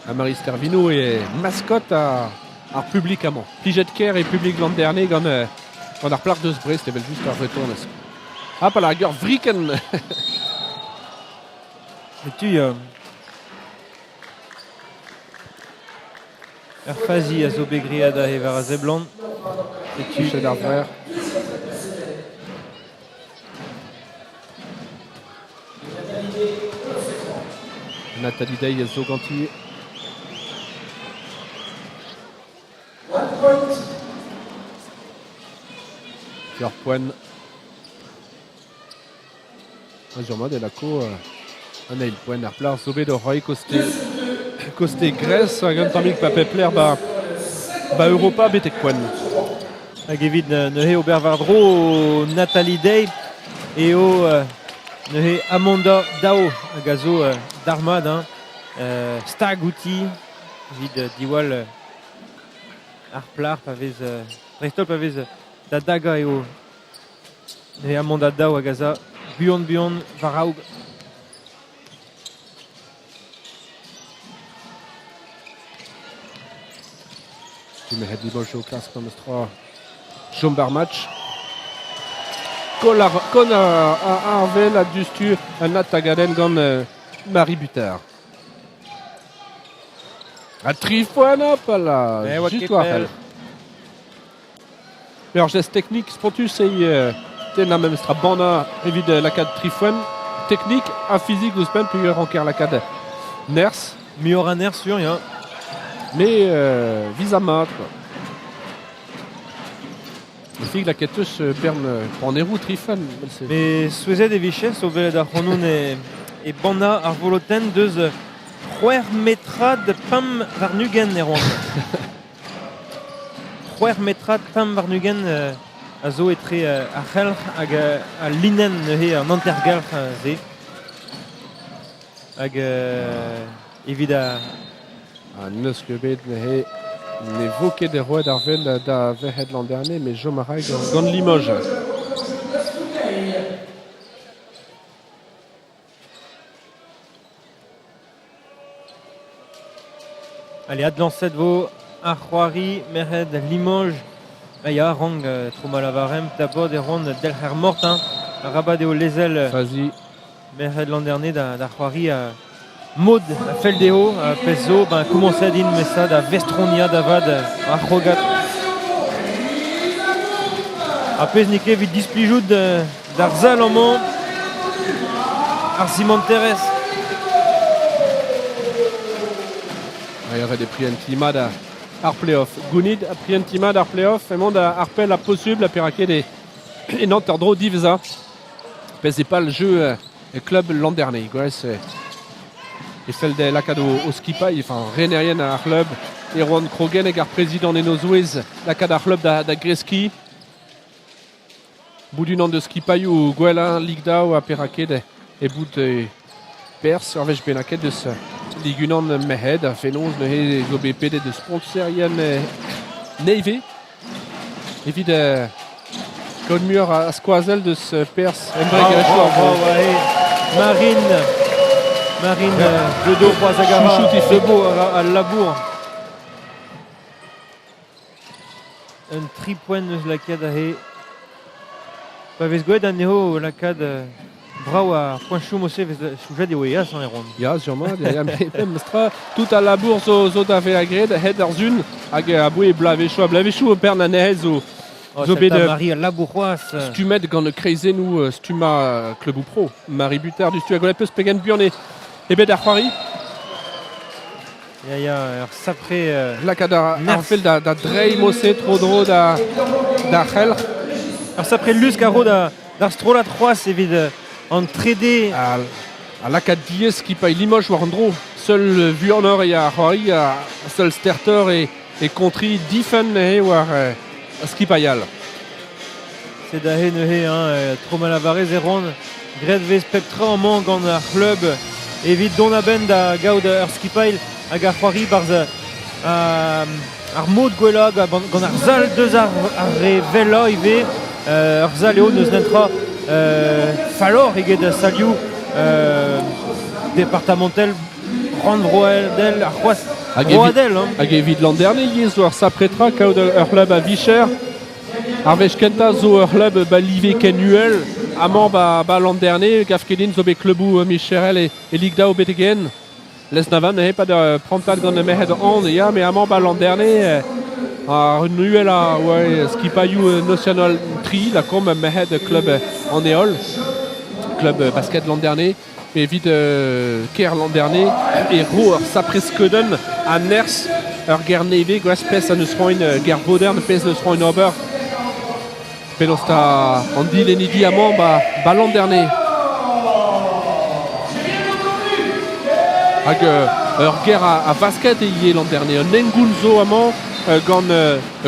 Ha Marie Stervino eo maskot ar publik amañ. Plijet-kaer eo publik Landerne gant, gant ar plac'h deus Brest evel-just ar Vretonez. Ha pa hag ur vrikenn. Setu ur fazi a zo bet graet aze war a seblant. Setu Fichet ar vrec'h. Nathalie Day a zo ganti. Ur poent. Sur-mat e lako an eil poent. Ar plac'h zo bet o c'hoari koste, koste Gres hag un tammig pa pep lec'h ba, ba Europa betek poent. Hag evit neuze ober war-dro Nathalie Day eo neuze Amanda Dao hag a zo d'ar mat hein, stag outi evit diwall ar plac'h pa vez dreist-holl pa vez da dagañ eo neuze Amanda Dao hag a za buan-buan war-raok. Kemerit Limoges o klask memestra chom bar match. Koll ar, kon ar, ar vel a diouzhtu un adtagadenn gant Marie Butard. Ha tri foan hop là, just war elle. Ur gest teknik spontus eo tennañ memestra bannañ evit lakaat tri foenn teknik ha fizik ouzhpenn peogwir ranker lakaat nerzh. Muioc'h a nerzh sur, ya. Mais visa mat quoi. Fig lakaet eus bern paneroù tri foenn. Mais souezhet e vije o welet ac'hanon e, e bannañ ar volotenn deus c'hwec'h metrad pemp warn-ugent e roan. C'hwec'h metrad pemp warn-ugent a zo etre ar c'helc'h hag al linenn neuze, an hantergelc'h-se. Hag evit ar... Ha n'eus ket bet neuze ne vo ket roet ar wel da verc'hed Landerne, met chom a ray gant Limoges. Allez, adlañset vo ar c'hoari merc'hed Limoges. Ah ya, rank tro ma lavaremp dabord e ran delc'her mort. Hein. Arabat eo lezel Fazi. merc'hed Landerne da, da c'hoari a mod a fell dezho a pezh zo ben komañset int mesa da vestroniañ da vat ar c'hrogad. Ar pezh n'eo ket evit displijout d'ar sal amañ, ar simanterezh. Ha ret eo prientiñ mat ar play-off. Gounid ha prientiñ mat ar play-off emañ da ar pell ha posubl ha perak ket e, e hanter-dro diwezhañ. Pezh eo pal jeu klub Landerne. Gwez e fell dezhe lakaat o, o skipailh, enfin renerien ar c'hlub, Erwan Krogennek ar prezidant en o zouez, lakaat ar c'hlub da, da greskiñ. Bout unan deus skipailhoù gwellañ Ligue daou ha perak ket e bout perzh ur wech bennaket deus Ligue unan merc'hed ha fenoz neuze zo bet pedet deus sponserien nevez evit kaout muioc'h a skoazell deus perzh embregerezhioù ar vro. Marine Marine Dedo C'hoazagara Debo al labour. Un tri poent eus lakaet aze. Pa vez gwelet anezho o lakaat brav ar poenchoù mod-se vez soñjet eo eas hañ e roont. Ya, sûrement, ya, memestra, tout al labour zo, zo da vezañ graet a-hed ar sun hag aboe bloavezhioù ha bloavezhioù bern anezhe zo, Oh, zo bet Marie al labour c'hoazh. stummet gant kreizennoù stummañ kluboù pro. Marie Butard du stu a gwelet peus pegen buan eo bet ar c'hoari. Ya, ya, ur sapre... Lakaat ar fel da, da dreiñ mod-se tro-dro da, d'ar c'helc'h. Ur sapre lusk a ro da, d'ar strollad c'hoazh evit an trede... Ha, ha lakaat diaes skipailh Limoges war an dro. Seul vuanoc'h eo ar c'hoari, ha seul stertoc'h e, e kontri difenn eo war skipailh all. Sed aze neuze, hein, tro ma lavarez e ran graet vez pep tra amañ gant ar c'hlub evit dont a-benn da gaout ur skipailh hag ar c'hoari 'barzh ar mod gwellañ gant ar sal deus ar re wellañ ivez. Ur sal eo n'eus netra falloc'h eget salioù departamentel, rannvroadel ha c'hoazh. Hag evit, Broadel, hein. hag evit Landerne ivez zo ur sapre tra kaout ur c'hlub a vicher. Ar wech kentañ zo ur c'hlub ba live ken uhel. Amañ ba, ba Landerne, gav ket din zo bet kluboù micherel e, e Ligue daou betek-henn. Lesneven neuze pad ur prantad gant merc'hed an ya, met amañ ba Landerne ar un uhel a oa skipailhoù National 3 lakaomp merc'hed klub an Heol, klub basket Landerne. Evit kêr Landerne e ro ur sapre skeudenn a nerzh ur gêr nevez gwazh pezh a neus c'hoant gêr vodern pezh neus c'hoant ober. Penaos 'ta an dilennidi amañ ba, ba Landerne. Hag ur gêr a, a vasket eo ivez Landerne. Un hengoun zo amañ gant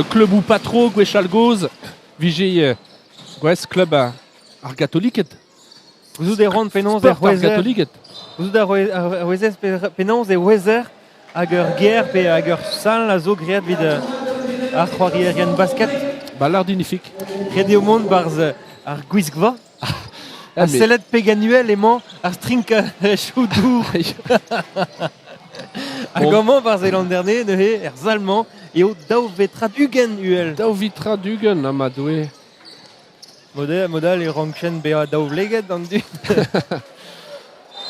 kluboù patro gwechall-gozh. Vije gwez klub ar gatoliked. Gouzout e ran penaos Sport ar gatoliked. Gouzout a ouezez penaos e ouezer hag ur gêr pe hag ur sal a zo graet evit ar c'hoarierien basket. Ba lardinifik. Ret eo mont barzh ar gwiskva. Ha sellet pegen uhel emañ ar strinkachoù dour. Hag amañ barzh e Landerne neuze, er sal-mañ, eo daou vetrad ugent uhel. Daou vetrad ugent, ah ma Doue. Mod-all e rankjen bezañ daoubleget an dud.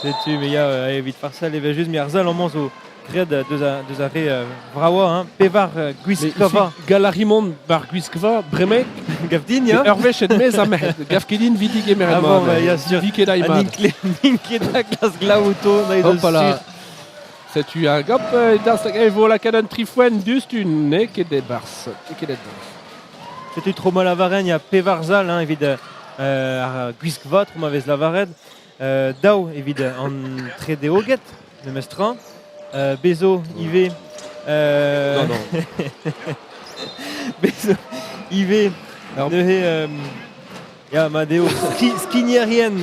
Setu me ya evit farsal evel-just, met ar sal amañ zo graet deus a, deus ar re vravañ, hein. Pevar gwiskva. Galarimont bar gwiskva bremaik. Gav din, ya. Ur wech en-maez ha merc'hed. Gav ket din 'vit digemeret Ah bon, bah, ya sûr. Vi ket Ha n'int ket da klask glav outo, na Hop là. Setu hag hop, das e vo lakaet un trifoenn diouzhtu, n'eo ket e-barzh. N'eo ket e-barzh. Setu tro ma lavaren, ya pevar zal hein, evit ar gwiskva, tro ma vez lavaret. Daou evit an tredeoged, memes tra. Bezo ivez... Non, non. Bezo ivez neuze... ya, mat eo skignerien,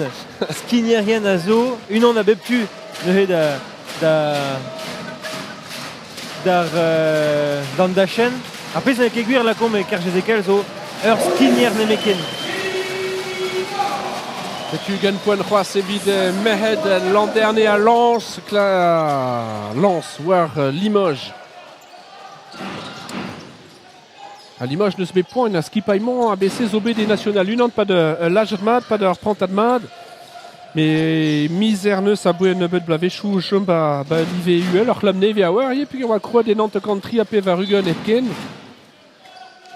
skignerien a zo, unan a bep tu neuze da, da, d'ar d'an dachenn. Ar pezh n'eo ket gwir lakaomp e Kerjezekel zo ur skigner nemetken. Setu ugent poent c'hoazh evit merc'hed Landerne ha Lens. Lens war Limoges. Ha Limoges n'eus bet poan a skipailh-mañ ABC zo bet e National unan pad ul lajad mat, pad ur prantad mat. Mais mizer neus aboe un nebeud bloavezhioù chom ba, ba live uhel ur c'hlub nevez a oar ivez peogwir oa kroet e Nantes Country ha 80 hepken.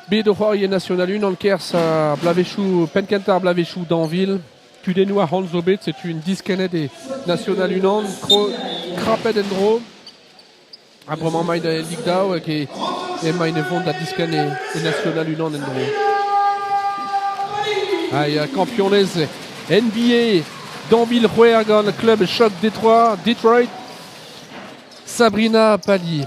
Bet o c'hoari e National unan kerzh ar bloavezhioù penn-kentañ ar bloavezhioù Danville. Kudennoù arc'hant zo bet, setu un diskennet e National unan, krapet en-dro. Ha bremañ emaint e Ligue daou hag emaint e vont da diskenn e, e National unan en-dro. Ha ya, kampionez NBA 2006 gant klub Choc Detroit, Detroit. Sabrina Pali.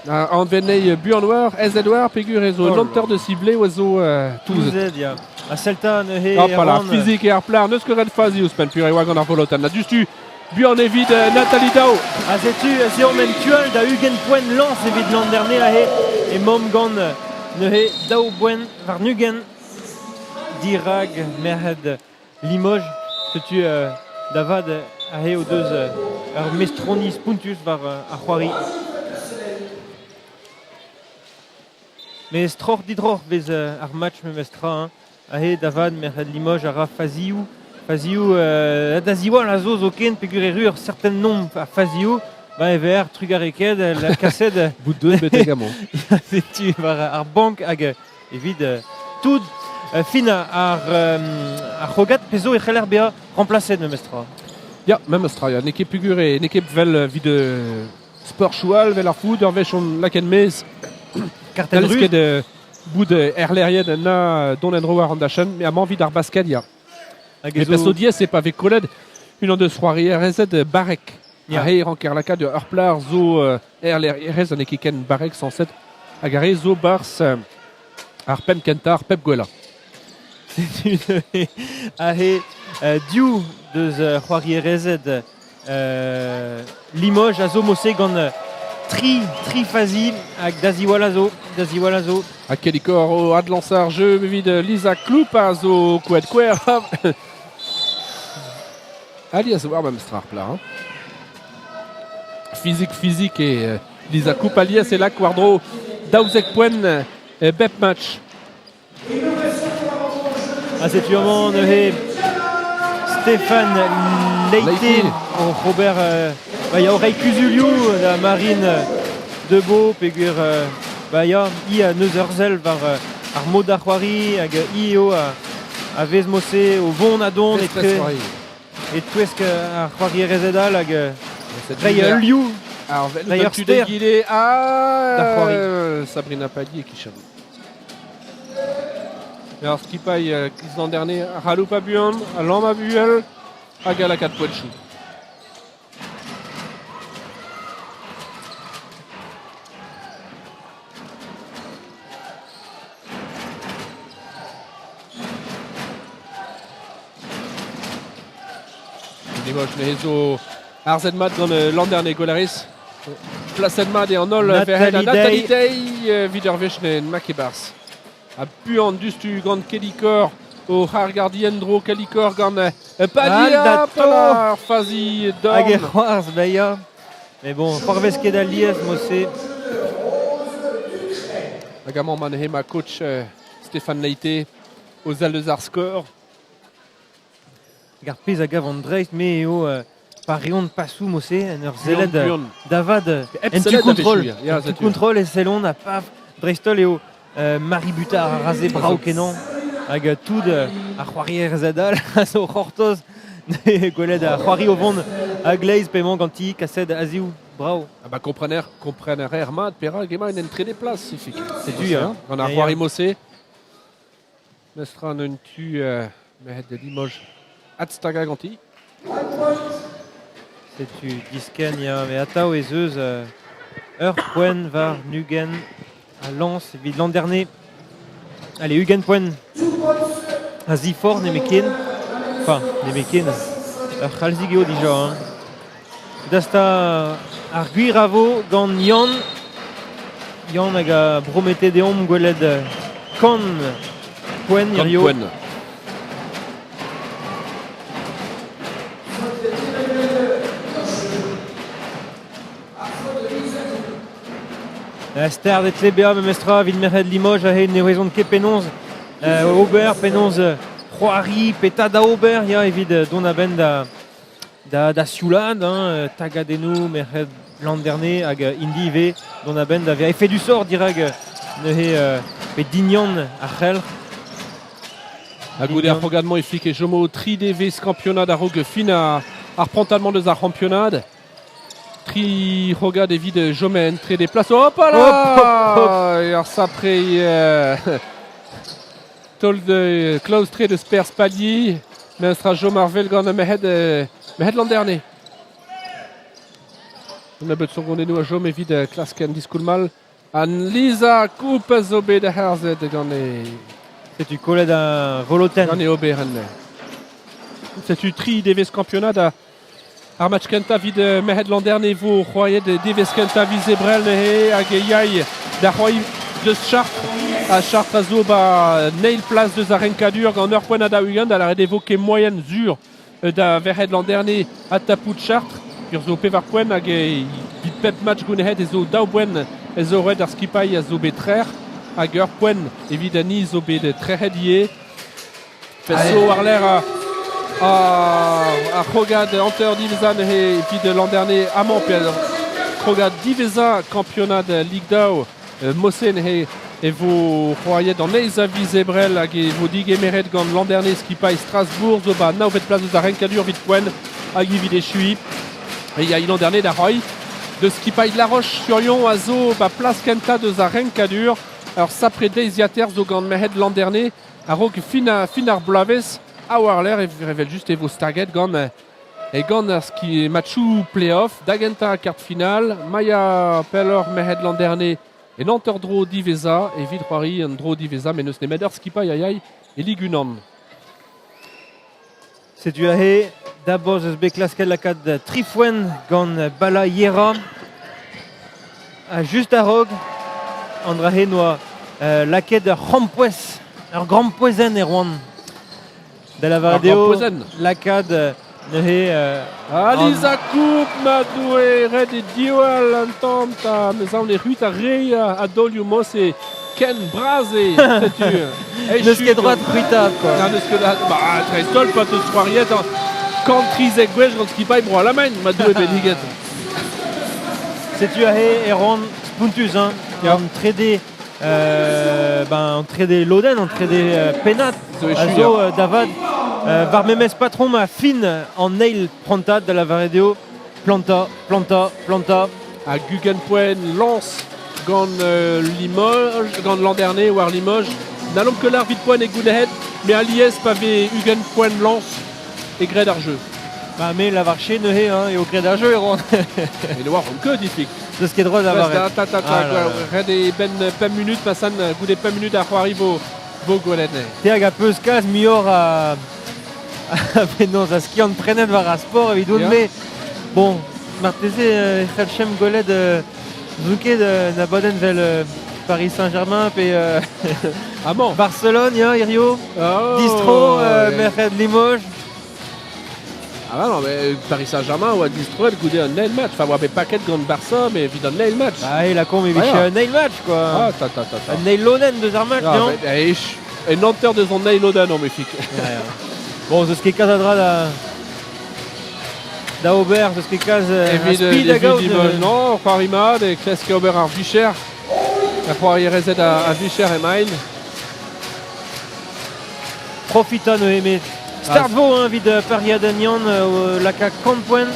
Anvet anezhi buan war, aezet war, peogwir ez zo un hanter de sible a zo touzet. Touzet, ya. Ha Celta neuze Hop là, Erwan, physique et ar plar, n'eus ket ret fazi ouzhpenn, pur e oa gant ar volotenn. Na diouzhtu, Buan evit Nathalie Dao. Ha setu ez eomp en tu all da 20 poent lañs evit Landerne aze emaomp gant neuze daou boent warn-ugent dirak merc'hed Limoges. Setu da vat aze o deus ur mestroni spontus war ar c'hoari. Met estroc'h-didroc'h 'vez ar match memestra hein. Aze da vat merc'hed Limoges a ra fazioù. Fazioù da ziwall a zo zoken peogwir erru ur certain nombr a fazioù. Ba e ver trugarekaet la kaset Bout deuet betek amañ. setu war ar bank hag evit tout fin ar ar c'hrogad pezh zo e c'heller bezañ remplaset memestra. Ya, memes tra, ya. N'eo ket peogwir n'eo ket 'vel evit sport choual, 'vel ar foot, ur wech on lakaet maez. Kartenn N'hallez ruz. ket bout erlec'hiet na dont en-dro war an dachenn, mais amañ evit ar basket, ya. Hag Mais ez zo- perso diaes eo pa vez kollet unan deus c'hoarierezed barrek. Ya. Ar re ranker lakaat ur plac'h zo erlec'hierez ha n'eo ket ken barrek sañset. Hag ar re zo 'barzh ar pemp kentañ, ar pep gwellañ. Setu neuze aze div deus c'hoarierezed Limoges a zo mose gant tri, tri fazi hag da ziwall a zo, da ziwall a zo. Ha Kelly-Cor o adlañsañ ar jeu evit Lisa Kloup a zo kouet kouer. Alies war memes tra ar plac'h. Hein. Physique, physique et Lisa Coupe alies e lak war-dro 12 poent e bep match. Ha setu amañ neuze Stéphane Leite oc'h ober ba ya o reiñ kuzulioù da Marine Debeau peogwir ba ya hi a neus ur sell war ar mod da c'hoari hag hi eo a vez mod-se o vont ha dont etre e-touesk ar c'hoarierezed all hag reiñ ul liv, reiñ ur ster da c'hoari. Sabrina Palier e-kichen. Ar skipailh Gizan Derne a c'haloup a-buan, a lamm a-buhel hag a lakaat poentoù. Limoges neuze zo arzet mat gant Landerne Golaris. Plaset mat eo an holl verc'hed ha Nathalie Day evit ur wech n'emañ ket 'barzh. Ha buan diouzhtu gant Kelikor o c'hargardiñ en-dro Kelikor gant Padilla ar fazi dorn. Hag e c'hoarzh bezañ. Mais bon, c'hoarvez ket alies mod-se. Hag amañ ma neuze ma coach Stéphane Leite o sell eus ar skor. Hag ar pezh a gavan dreist me eo pa reont pasoù mod-se en ur sellet da vat en tu kontrol. En tu kontrol e sellont ha paf, dreist-holl eo Marie Butard a raze brav-kenañ hag tout ar c'hoarierezed all a zo c'hortoz gwelet ar c'hoari o vont a-gleiz p'emañ ganti kaset a-ziv brav. Ah bah komprener, komprener mat perak emañ en trede plas, Ifig. Setu, hein. Gant ar c'hoari mod-se. Mestra un tu merc'hed da Limoges adstagañ ganti. Setu diskenn ya, met atav ez eus ur poent war ugent a lañs evit Landerne. Allez, ugent poent a ziforc'h nemetken. Enfin, nemetken. Ur c'halzig eo dija. Hein. Dasta ar gwir a vo gant Yann. Yann hag a bromete deomp gwelet kant poent hirio. Kant poent. Stard e tle bezañ memestra evit merc'hed Limoges aze ne ouezont ket penaos ober, penaos c'hoari, petra da ober ya, evit dont a-benn da, da, da sioulaat, hein, tagadennoù merc'hed Landerne hag indi ivez dont a-benn da vezañ efedusoc'h dirak neuze pe Dignan ar c'helc'h. Ha goude ar c'hrogad-mañ e flik e chomo tri devezh kampionad a-raok fin ar prantad-mañ deus ar c'hampionad. Tri c'hrogad evit Jomen, trede plas. Hop là Ar sapre Taol de klaoustre deus perzh Palier, Mestr a chom ar vel gant merc'hed, merc'hed Landerne. Un nebeud soñgonennoù a chom evit klask an diskoulm all. An Lisa Coupe a zo bet harzet gant e... Setu kollet ar volotenn. Gant e oberenn. Setu tri devezh kampionad a Ar match kentañ evit merc'hed Landerne vo c'hoariet devezh kentañ viz Ebrel neuze hag e yay da c'hoari deus Chartres. Ha Chartres a zo ba neil plas deus ar renkadur gant ur poent ha 40 da lâret e vo ket moaien sur da verc'hed Landerne ha tapout Chartres. Ur zo pevar poent hag evit pep match gounezet ez zo daou boent ez zo roet ar skipailh a zo bet trec'h hag ur poent evit an ni zo bet trec'het ivez. Pezh zo war-lerc'h ar c'hrogad hanter diwezhañ neuze evit Landerne amañ pe ar c'hrogad diwezhañ kampionad Ligue 2 Mosse neuze e vo c'hoariet an eizh a viz Ebrel hag e vo digemeret gant Landerne skipailh Strasbourg zo ba navet plas eus ar renkadur evit poent hag evit echuiñ e ya Landerne da c'hoari deus skipailh La Roche-sur-Yon a zo ba plas kentañ deus ar renkadur ur sapre deiziataer zo gant merc'hed Landerne A-raok fin, fin ar bloavezh ha war-lerc'h evel-just e vo staget gant e gant ar ski matchoù play-off da gentañ kart final Maya pelloc'h merc'hed Landerne en hanter-dro diwezhañ evit c'hoari an dro diwezhañ met n'eus nemet ur skipailh a yay e Ligue 1. Setu aze d'abord eus bet klasket lakaat tri foenn gant Bala Yera. Ha just a-raok, an dra-se noa lakaet ur c'hrampouezh, ur grampouezhenn e Rouen. Da lavaret eo lakaat Neuze Aliz a koup ma doue ret eo diwall un tamm 'ta meus aon e c'hwit ar re a daolioù mod-se ken bras eo setu N'eus ket droad c'hwitaat quoi. Na n'eus ket droad ba dreist-holl pa 'teus c'hoariet 113 gwech gant skipailh Bro-Alamagn ma doue benniget. Setu aze e ran spontus hein. An trede ben, an trede lodenn, an trede pennad a zo da vat war memes patrom a fin an eil prantad da lavaret eo plantañ, plantañ, plantañ. Ha Gugenpoen lañs gant Limoges, gant Landernay war Limoges. N'hallomp ket lâr 'vit poent e gounehet, mais alies pa vez ugent poent lañs e graet ar jeu. Ba me lavar-che neuze hein, eo graet ar jeu e ran. Mais ne oaromp ket Ifig. N'eus ket droit da lavaret. Ta, ta, ta, ret eo benn pemp minut pasan goude pemp minut ar c'hoari vo vo gwelet. Te hag a peus kalz muioc'h a a penaos a skiant prenet war ar sport evidoun-me. Bon, marteze e c'hellchemp gwelet n'ouzon ket un abadenn vel Paris Saint-Germain pe Ah bon Barcelone, ya, hirio. Oh, Distro, ouais. merc'hed Limoges. Ah bah non, mais Paris Saint-Germain oa distroet goude un eil match. Enfin, oa bet paket gant Barça, mais evit an eil match. Bah, la con, mais Ah, un eil match, quoi. Ah, ta, ta, ta, ta. Un eil lodenn deus ar match, Ah, non mais, eh, un hanter deus an eil lodenn, on mefik. Ouais, Bon, zeus ket kalz a dra da, da ober, zeus ket kalz a Evit, spi da evit gaout. Limoges, non, c'hoari mat e klask ober ar vicher. Ar c'hoarierezed a vicher emaint. Profita neuze, met start vo hein, evit pariadenn Yann laka kant poent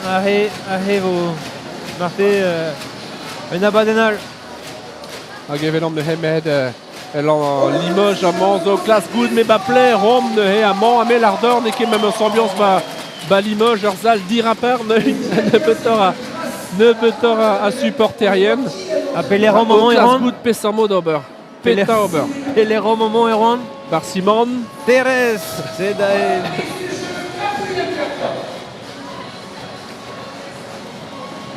aze, aze vo marte un abadenn all. Hag evel omp neuze met Limoges amañ zo klas goud me ba plaer omp neuze amañ ha me lardor n'eo ket memes ambiance ba, ba Limoges ur sal dirapar neuze nebeutoc'h a nebeutoc'h a, a supporterien. Ha pelec'h omp amañ Klas Erwan goud peseurt mod ober. Petra ober? Pelec'h omp amañ Erwan? Bar Simon. Thérèse, c'est da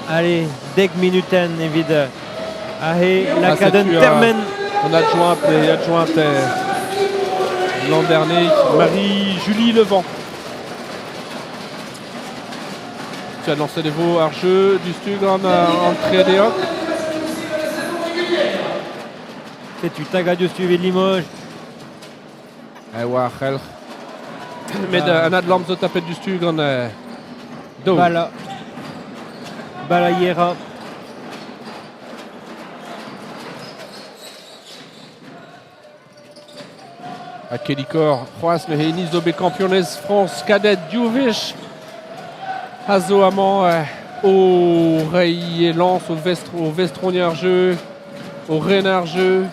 Allez, dek minutenn evit aze lakaat un termen. On adjointe et adjointe l'an dernier, Marie-Julie Levent. Tu as lancé des veaux ar jeu du Stug en, en Trédéoc. Setu tagad eus tu evit Limoges. E oa ar c'helc'h. Met an adlamm zo tapet diouzhtu gant Daou. Bala. Balaiera. Ha Kelly-Kor, c'hoazh neuze hini zo bet kampionez Frañs kadet div wech. A zo amañ o reiñ e lañs o vestr o vestroniañ ar jeu, o ren ar jeu.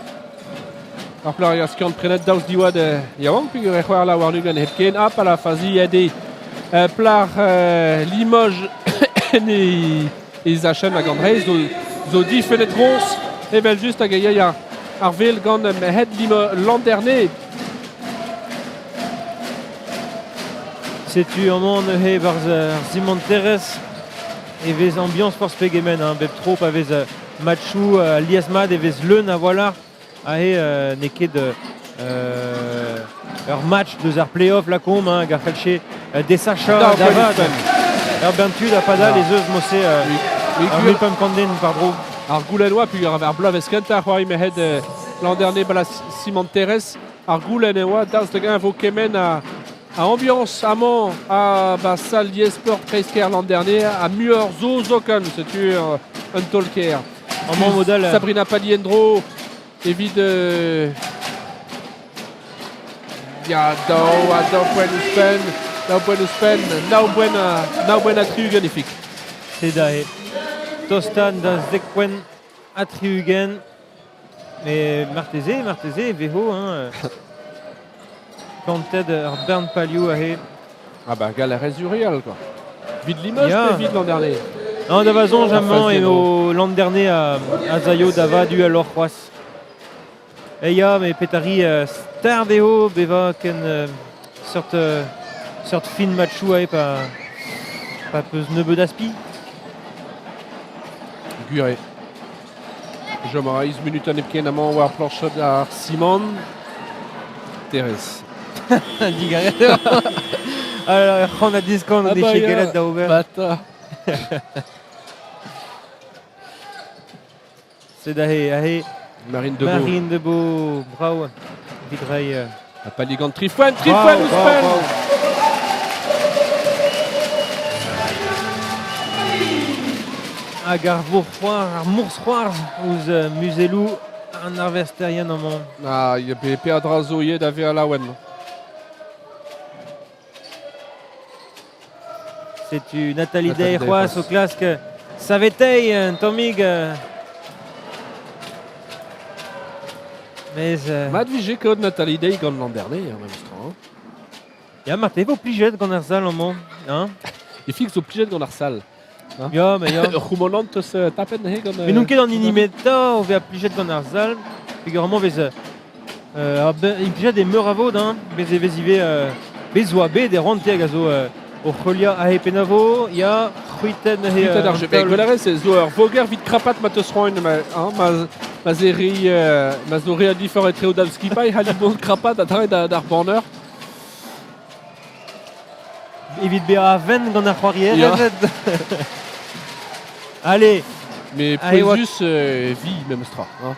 Ar plac'h a skiant prenet daoust diwad yaouank peogwir e c'hoar la warn-ugent hepken. Ha pa la fazi aet eo plac'h Limoges en e zachenn hag an Breizh zo, zo difennet groñs evel-just hag e yay ar wel gant merc'hed Landerne. Setu amañ neuze 'barzh ar simanterezh e vez ambiañs forzh pegement hein, bep tro pa vez matchoù lies-mat e vez leun a-walc'h. Aze n'eo ket ur match deus ar play-off lakaomp hein, hag a c'hellche desachañ da vat. Ur bern tud ha padal ez eus mod-se ur 1500 den par-dro. Ar goulenn oa peogwir ar bloavezh kentañ c'hoari merc'hed l'an dernier bala Simanterez. Ar goulenn e oa daoust hag-eñ vo kement a a ambiance amañ a ba sal liesport kreiz-kêr l'an dernier ha muioc'h zo zoken setu un taol-kaer. Amañ model Sabrina Paliendro evit ya daou ha daou poent ouzhpenn daou poent ouzhpenn nav poent nav poent ha tri-ugent e fik. Sed aze. Tostan da zek poent ha tri-ugent. Mais marteze, marteze e vezo hein, plantet ur bern palioù aze. Ah bah galerez Uriel quoi. Vit Limoges Ya. pe vit l'an dernier. Non, da va soñj Ar amañ faziad eo l'an dernier a, a zaio da vat uheloc'h c'hoazh. E ya, mais petari stard eo bevañ ken seurt, seurt fin matchoù aze pa, pa peus nebeut a spi. Gwir eo. Chom a ra eizh munutenn hepken amañ war plañchod ar Simon. Thérèse. Digarez. Ur c'hant a diskant Ah ne bah ket ya. gallet da ober. Bata. Sed aze, aze Marine Debeau. Marine Debeau, brav, evit reiñ... A pali gant Trifoen, Trifoen Brav, ouzhpenn! brav, brav. Hag ar vourc'hoar, ar moursc'hoarzh ouzh muzelloù an arvesterien amañ. Ah, ya, pe peadra zo ivez da vezañ laouen. Setu Nathalie Nathalie Day Day c'hoazh o c'hoazh. klask saveteiñ un tammig. Mes Mat vije kaout Nathalie Day gant l'an dernier, hein, memes tra. Hein. Ya, marteze vo plijet gant ar sal amañ. Hein? Ifig zo plijet gant ar sal. Hein? Ya, mais ya. Ur c'houmanant eus tapet neuze gant... Mais n'on ket an hini metañ o vezañ plijet gant ar sal. Peogwir vez implijet e meur a vod, hein. Bez e vez ivez bez oa bet e ranteg a zo o c'heuliañ aze penavo, ya, c'hwiten he C'hwiten ar jeu. Ben, gwell a rez, zo ur voger vit krapat ma teus c'hoant, ma, hein, ma, ma ze re, ma zo re a difor etre o daou skipailh, c'halli bon krapat adarre d'ar banner. Evit bezañ a-venn gant ar c'hoarierezed. Allez. Mais pouezus vi memes tra. Hein.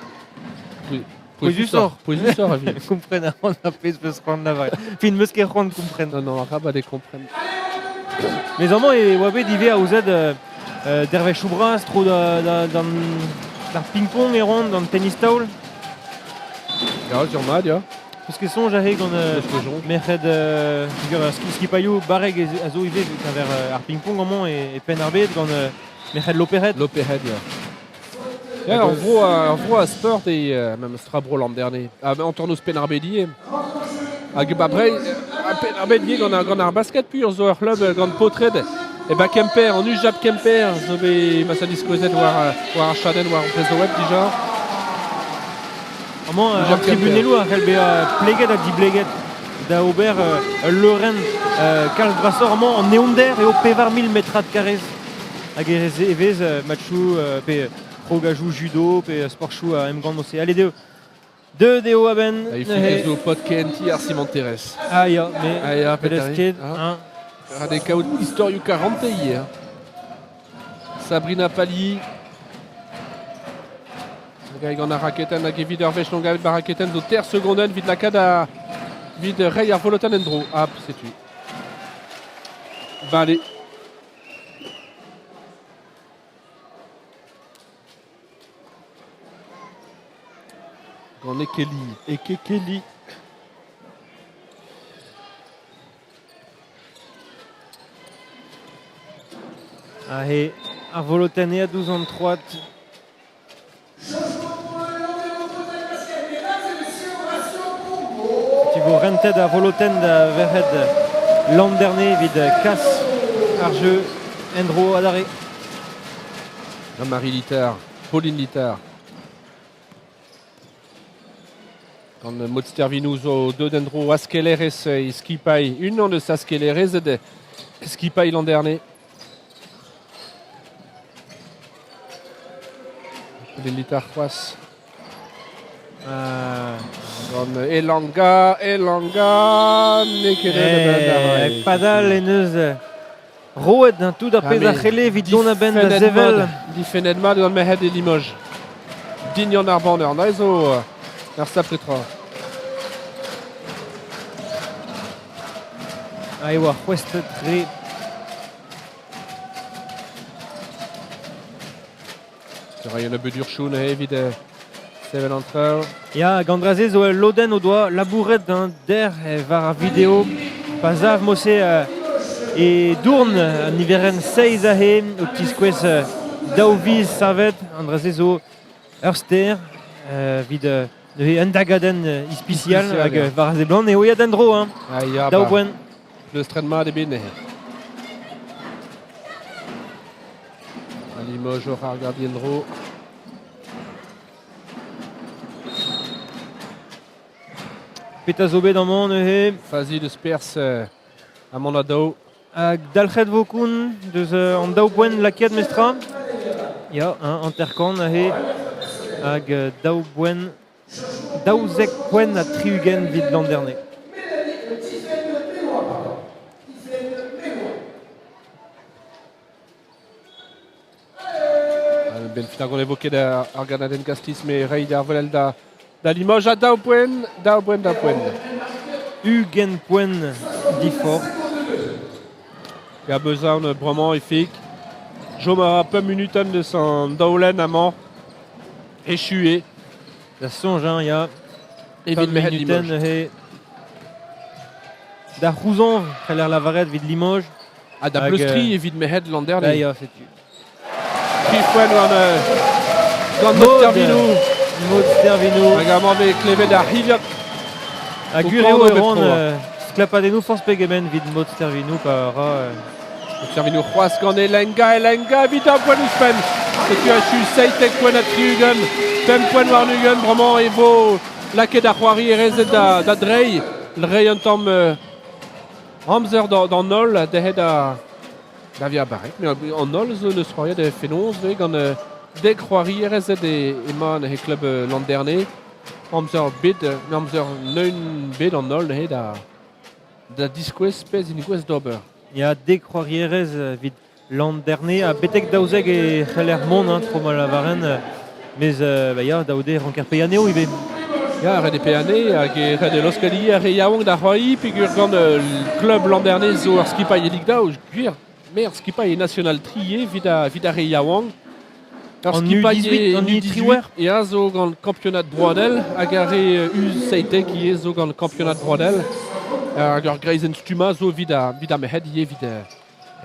Pouezusoc'h. Pouezusoc'h a vi. Kompren a ran ar pezh peus c'hoant lavaret. Fin, meus ket c'hoant kompren. Non, non, arabat eo kompren. Mais amañ e oa bet ivez aozet dervezhioù bras tro d'ar ping-pong e ran, d'an tennis-taol. Ya, sur mat, ya. Peus ket soñj aze gant merc'hed skipailhoù barrek a zo ivez keñver ar ping-pong amañ e Penn-ar-Bed gant merc'hed Loperc'hed. Loperc'hed, ya. Ya, ur vro a sport eo memes tra bro Landerne. Ha hanternoz Penn-ar-Bed ivez. Hag ba Breizh, Penn-ar-Bed ivez gant ar basket pur zo ur c'hlub gant paotred. E ba Kemper, an UJAP Kemper zo bet ma sa diskouezet war, war ar chadenn war Brezhoweb dija. Amañ, an tribunelloù a c'hell bezañ pleget ha dibleget da ober ul leurenn kalz brasoc'h amañ. An eeunder eo 4000 metrad karrez hag e vez matchoù pe krogajoù judo pe sportchoù a emgann ose. Allez, deo. Deuet eo a-benn. Il faut zo pod KNT ar cimenterezh. Ah ya, mais ah ya, peut-être ket. Hein. Ra kaout istorioù karante ivez. Sabrina Pali. Hag gant ar raketenn hag evit ur wech longavet ba raketenn zo ter segondenn evit lakaat a evit reiñ ar volotenn en-dro. Ah, setu. Vale. Gant Ekeli. Ekekeli. Aze, ar volotenn aet ouzh an troad. Tu vo rentet ar volotenn da verc'hed Landerne evit kas ar jeu en-dro adarre. Marie Littard, Pauline Littard. Gant Maud Stervinou zo deuet en-dro askellerez e skipailh, unan eus askellerezed skipailh Landerne. Pauline Littard c'hoazh. Gant Elanga, Elanga, n'eo ket Eh, padal en deus roet hein, tout ar pezh a c'helle evit dont a-benn da sevel. Difennet mat gant merc'hed e Limoges. Dignon ar banner, na zo ur sapre tra. Ah, e oa c'hwestet-tre. Ra un nebeud urchoù neuze evit sevel an traoù. Ya, gant dra-se zo ul lodenn o doa labouret hein, dec'h war ar video. Pa sav mod-se e dourn an niverenn seizh aze o tiskouez daou viz savet. An dra-se zo ur ster evit neuze un dagadenn ispisial hag war a seblant eo aet en-dro. Hein. Ah, ya, daou ba, boent. Pleustret mat eo bet neuze. Limoges oc'h ar gardien-dro. Petra zo bet amañ neuze? Fazi deus perzh amañ da daou. Hag dalc'het vo koun deus an daou boent lakaet mestra. Ya, hanter-kant aze. Hag daou boent, 12 poent ha 60 evit Landerne. Ben fin ar gont e vo ket ar ganadenn gastiz me reiñ d'ar velel da da Limoges ha daou poent, daou poent, daou poent. 20 poent diforc'h. Ya bezañ bremañ e fik. Chom a ra pemp munutenn deus an daolenn amañ. Echu eo. Da soñj, hein, ya. Evit merc'hed munutenn Limoges. neuze. Da c'houzañv, c'heller lavaret evit Limoges. Ha da Hag, bleustriñ evit merc'hed Landerne. Da ya, setu. Tri poent gant, gant Maud Tervinou. Maud Tervinou. Hag amañ vez klevet ar c'hilhog. Ha gwir eo e ran sklapadennoù forzh pegement evit Maud Stervinou pa ra... Stervinou c'hoazh gant Elenga, Elenga evit ur poent ouzhpenn. Setu achu 17 poent ha 60, pemp poent warn-ugent. Bremañ e vo lakaet ar c'hoarierezed da, da dreiñ, reiñ un tamm amzer d'an holl dezhe da, da vezañ barrek. Mais an holl zo neus c'hoariet e fenoz vez gant dek c'hoarierezed emañ he klub Landerne. Amzer bet, amzer neun bet an holl neuze da, da diskouez pezh int gouest d'ober. Ya, dek c'hoarierez evit Landerne ha betek 12 e c'heller mont, hein, tro ma lavaren. Mes bah ya, daou de ranker paeañ anezho ivez. Ya, ret eo paeañ anezhe hag e ret eo laoskel ivez ar re yaouank da c'hoari peogwir gant klub Landerne zo ur skipailh e Ligue 2, gwir, mer skipailh e National 3 evit evit ar re yaouank. Ur An skipailh U18, an U18, ya, zo gant kampionad broadel hag ar re U17 ivez zo gant kampionad broadel. Hag ur greizenn stummañ zo evit ar evit ar merc'hed ivez evit eh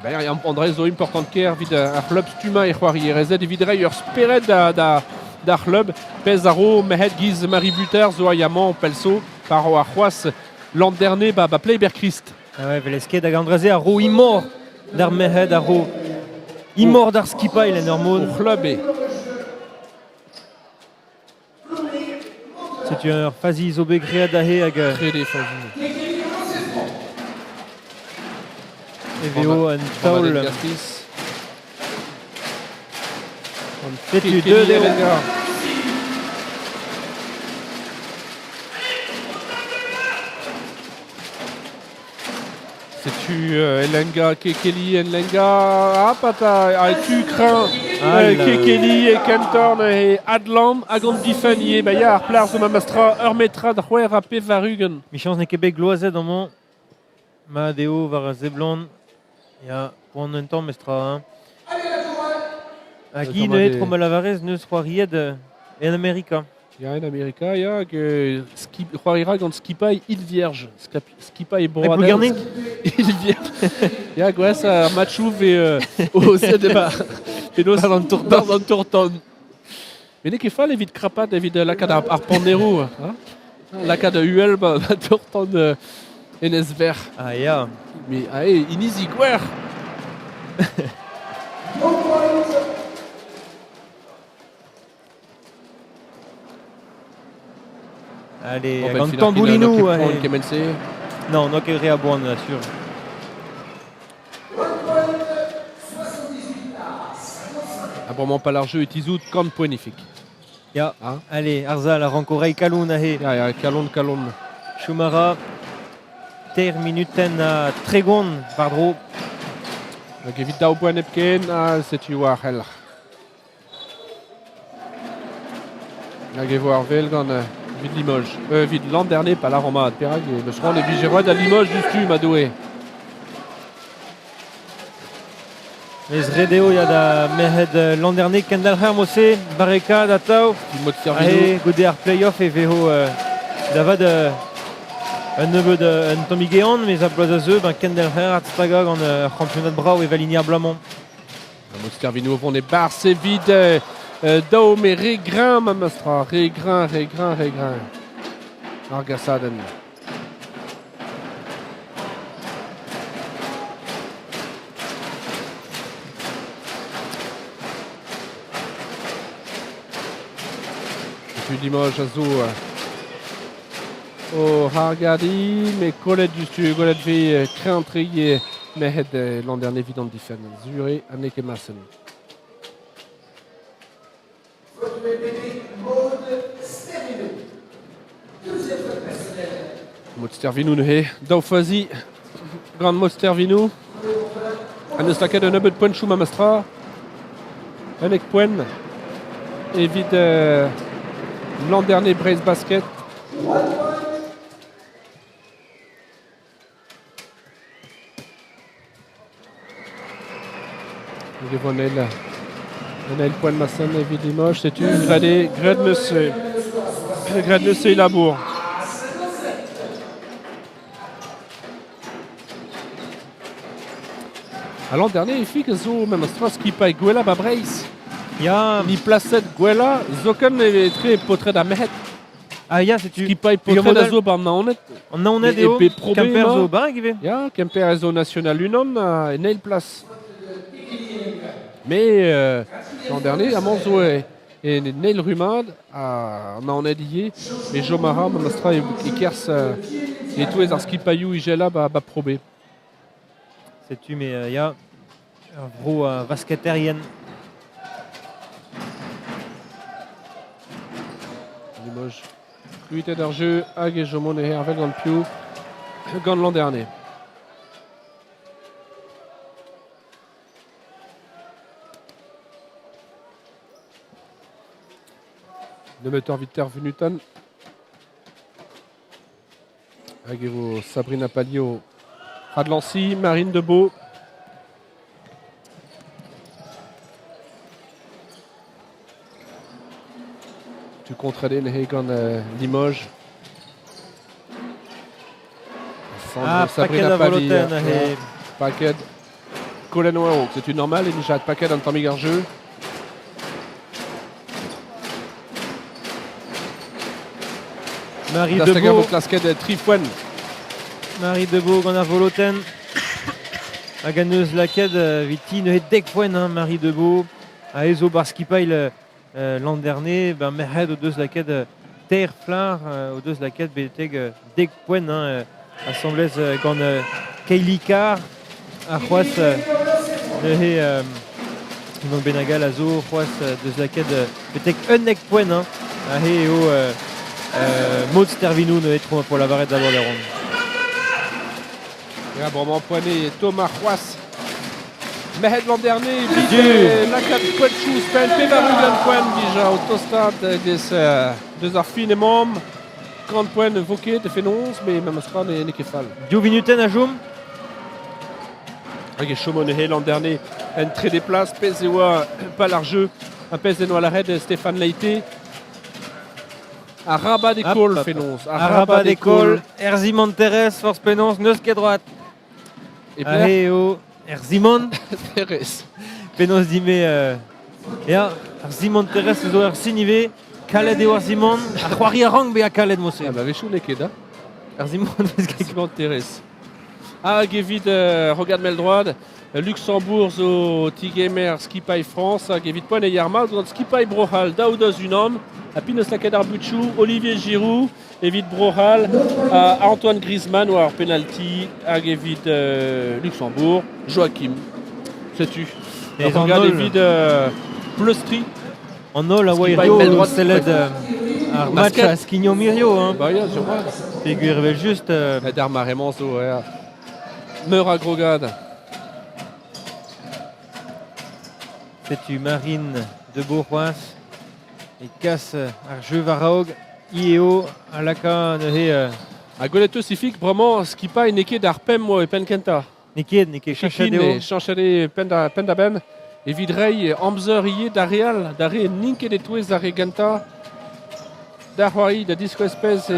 ben, an dra zo important-kaer evit ar c'hlub stummañ e c'hoarierezed evit reiñ ur spered da, da, d'ar c'hlub. Pezh a ro merc'hed giz Marie Buter zo a amañ pell-so pa ro ar c'hoazh Landerne ba, ba Pleiber-Christ. Ah ouais, velez ket hag an dra-se a ro imor d'ar merc'hed, a ro imor d'ar skipailh en ur mod. O c'hlub eo. Setu ur fazi zo bet graet aze hag Trede fazi. E vezo un taol. Setu deuet eo. Setu Elenga Kekeli Elenga ah, a tu kreñv Kekeli e kentoc'h neuze adlamm hag an difenn ivez. Ba ya, ar plac'h zo memestra ur metrad c'hwec'h ha pevar-ugent. Michañs n'eo ket bet gloazet amañ. Mat eo war a seblant. Ya, poan un tamm mestra. Hein. Hag hi neuze, tro ma lavarez, neus c'hoariet en Amerika. Ya, en Amerika, ya, hag c'hoari ra gant skipailh Île Vierge. Skipailh broadel. Île Vierge. Ya, gwez, ar matchoù vez o eba penaos an tour-tan. An tour-tan. Met n'eo ket fall evit krapat, evit lakaat ar panneroù. Hein? Lakaat uhel ba, ba tour-tan Enez Verc'h. Ah ya. Mais ah, inizi gwer. Allez, hag an tamboulinoù. Kement-se. Non, n'oa ket re a boan, sûr. Ha bremañ pa larjeu e tizhout kant poenifik. Ya, hein? Allez, ar sal a ranko reiñ kalon aze. Ya, ya, kalon, kalon. Chom a ra teir minutenn ha 30 war-dro. Hag evit daou boent hepken, ah, setu war c'hell. Hag e vo ar vel gant evit Limoges. Evit Landerne, pa lâran mat. Perak e meus c'hoant e vije roet da Limoges diouzhtu, ma Doue. Mez ret eo ya da merc'hed Landerne kendalc'her mod-se, barrekaat atav. Mod Servino. Goude ar play-off e vezo da vat un nebeud un tammig ehan, mes a bloaz a zeu, ben kendelc'her adstagañ gant ur c'hampionad brav evel hini ar bloaz-mañ. Mostervinoù o vont e-barzh evit daou met re greñv memes tra, re greñv, re greñv, re greñv. Ar gasadenn. Setu Limoges a zo o argadiñ, met kollet diouzhtu, kollet vez kreñv-tre ivez merc'hed Landerne evit an difenn. Sur eo ha n'eo ket Massen. Maud Stervinou neuze, daou fazi gant Maud Stervinou. Ha neus lakaet un nebeud poentoù memestra. 11 poent. evit l'an dernier Breizh Basket. Hag e vo an eil, an eil poent masen evit Limoges. Setu graet eo, graet 'neus, graet 'neus e labour. Ha l'an dernier, Ifig a zo memes tra skipailh gwellañ ba Breizh. Ya. Ni plaset gwellañ, zoken etre paotred ha merc'hed. Ah ya, setu. Skipailh paotred a zo ba Naoned. An Naoned eo. Kemper zo barrek ivez. Ya, Kemper a zo national unan en eil plas. Mais l'an dernier, amañ zo en eil rummad, ha an Naoned ivez. Mais chom a ra memes tra e-kerzh e-touez ar skipailhoù ijelañ ba Pro B. Setu me ya, ur vro a vasketerien. Limoges. Kuitet ar jeu hag e chomont e Hervel gant piv gant l'an dernier. Nemet ur viter vunutenn. Hag e vo Sabrina Palio adlañsiñ Marine Debeau. Tu kontrede neuze gant Limoges. Ah, Sabrina Palio. Paket. Colin Oaro, c'est une normale, et déjà paquet an tammig ar jeu. Marie Debeau. Klasket tri foenn. Marie Debeau gant ar volotenn. Hag an eus lakaet viti neuze dek poent, hein, Marie Debeau. A ezo bar skipailh l'an dernier, ben merc'hed o deus lakaet teir flar o deus lakaet betek dek poent hein, asambles gant Kaylee Carr ha c'hoazh neuze Yvon Benagal a zo c'hoazh deus lakaet betek unnek poent hein, aze eo Maud Stervinou neuze tro pour lavaret d'abord da ront. Ya, bremañ poent eo Thomas c'hoazh. Merc'hed l'an dernier, evit lakaat poentoù ouzhpenn 80 poent dija o tostaat deus ar fin emaomp. Kant poent ne vo ket e fenoz, met memes tra n'eo ket fall. Div vinutenn a chom. Hag e chomo neuze l'an dernier en trede plas, pezh e oa pal ar jeu, ha pezh en oa lâret Stéphane Leite. Arabat e koll fenoz. Arabat e koll. Erzimon Terez, forzh penaos, n'eus ket droad. E Aze eo Erzimon. Terez. Penaos dime... Ya, Erzimon Terez zo ur sin ivez. Kalet eo Erzimon. Ar c'hoari a rank bezañ kalet mod-se. Ah bah wechoù n'eo ket, hein. Erzimon Erzimon Terez. Hag evit Rogad Mell-droad, Luxembourg zo ti-gemer skipailh Frañs hag evit poent e Yarmouth gant skipailh Bro-C'hall daou da unan. Ha pin eus lakaet ar butchoù Olivier Giroud evit Bro-C'hall, Antoine Griezmann war ar penalty hag evit Luxembourg, Joachim. Setu. Rogad evit pleustriñ. An holl a oa hirio sellet ar match a skignomp hirio. Hein. Bah, ya, sur Peogwir evel-just... D'ar mare-mañ zo meur a grogad. Setu Marine de Beauc'hoaz e kas ar jeu war-raok. I eo a laka neuze... Ha gwelet eus Ifig, bremañ skipailh n'eo ket ar pemp e penn kentañ. N'eo ket, n'eo ket cheñchet eo. Cheñchet eo penn-da-benn evit reiñ amzer ivez d'ar re all, d'ar re n'int ket e-touez ar re gentañ da c'hoari, da diskouez pezh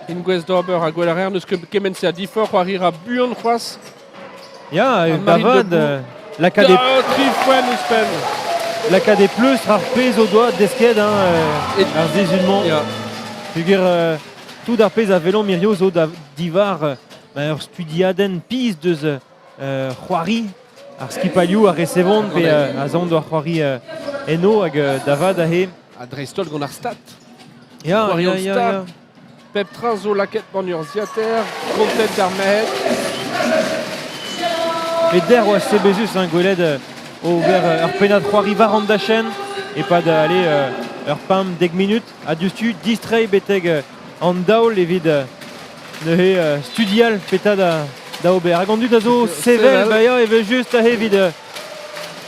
int gouest d'ober ha gwell a reer n'eus ket kement-se a diforc'h, c'hoari ra buan c'hoazh. Ya, da vat, lakaat e... Tri foenn ouzhpenn. Lakaat e pleustr ar pezh o doa desket hein, ar sizhun-mañ. Ya. Peogwir tout ar pezh a welomp hirio zo da diwar Ba, ur studiadenn pizh deus c'hoari ar skipailhoù a resevont pe a zont d'ar c'hoari eno hag da vat aze. Ha dreist-holl gant ar stad. Ya, C'hoari ya, an ya, stad. ya. Pep tra zo lakaet gant urzhiataer, kontet d'ar merc'hed. Met dec'h oa sebezus hein, gwelet ober ur pennad c'hoari war an dachenn e-pad allez, ur pemp dek minut ha diouzhtu distreiñ betek an daol evit neuze studial petra da ober. Hag an dud a zo sevel, ba ya, evel-just aze evit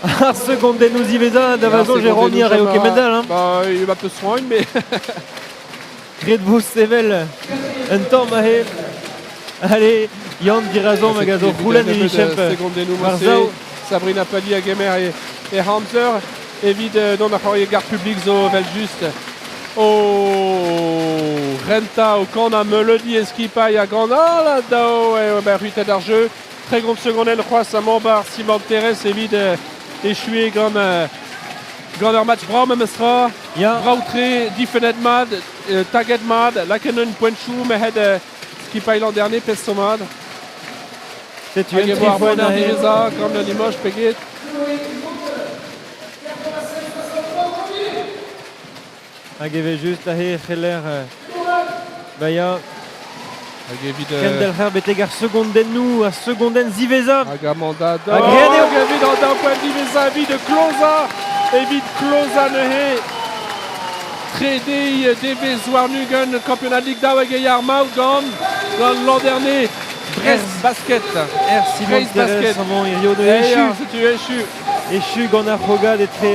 Ar segondennoù ziwezhañ da va soñj e ran eo kement-all. Hein. Ba, il va peu soin, mais... Ret vo sevel un tamm aze. Allez, Yann dirazomp hag a zo c'houlenn evit chef war-sav. Sabrina Pali a gemer e, e amzer evit dont ar c'hoari gar publik zo evel-just o rentañ o kanañ meuleudi e skipailh hag an holl a dao eo bet c'hwitet ar jeu. 30 segondenn c'hoazh amañ 'bar Simon-Terez evit echuiñ gant gant ur match brav memestra. Ya. Brav-tre, difennet mat, taget mat, lakaet un poentoù merc'hed skipailh l'an dernier pezh zo mat. Setu Hag un e vo ar tri bonner diwezhañ gant un Limoges pe get. Hag evel-just aze e c'heller ba ya Hag evit kendelc'her betek ar segondennoù, ar segondenn ziwezhañ. Hag Amanda Ha graet eo. Hag evit an daou poent diwezhañ evit klozañ, evit klozañ neuze trede devezh warn-ugent kampionad Ligue daou hag e ya ar maout gant gant l'an dernier Brest Basket. R Simon Brest Basket. Terres amañ hirio de Eh echu. ya, setu echu. Echu gant ar c'hrogad etre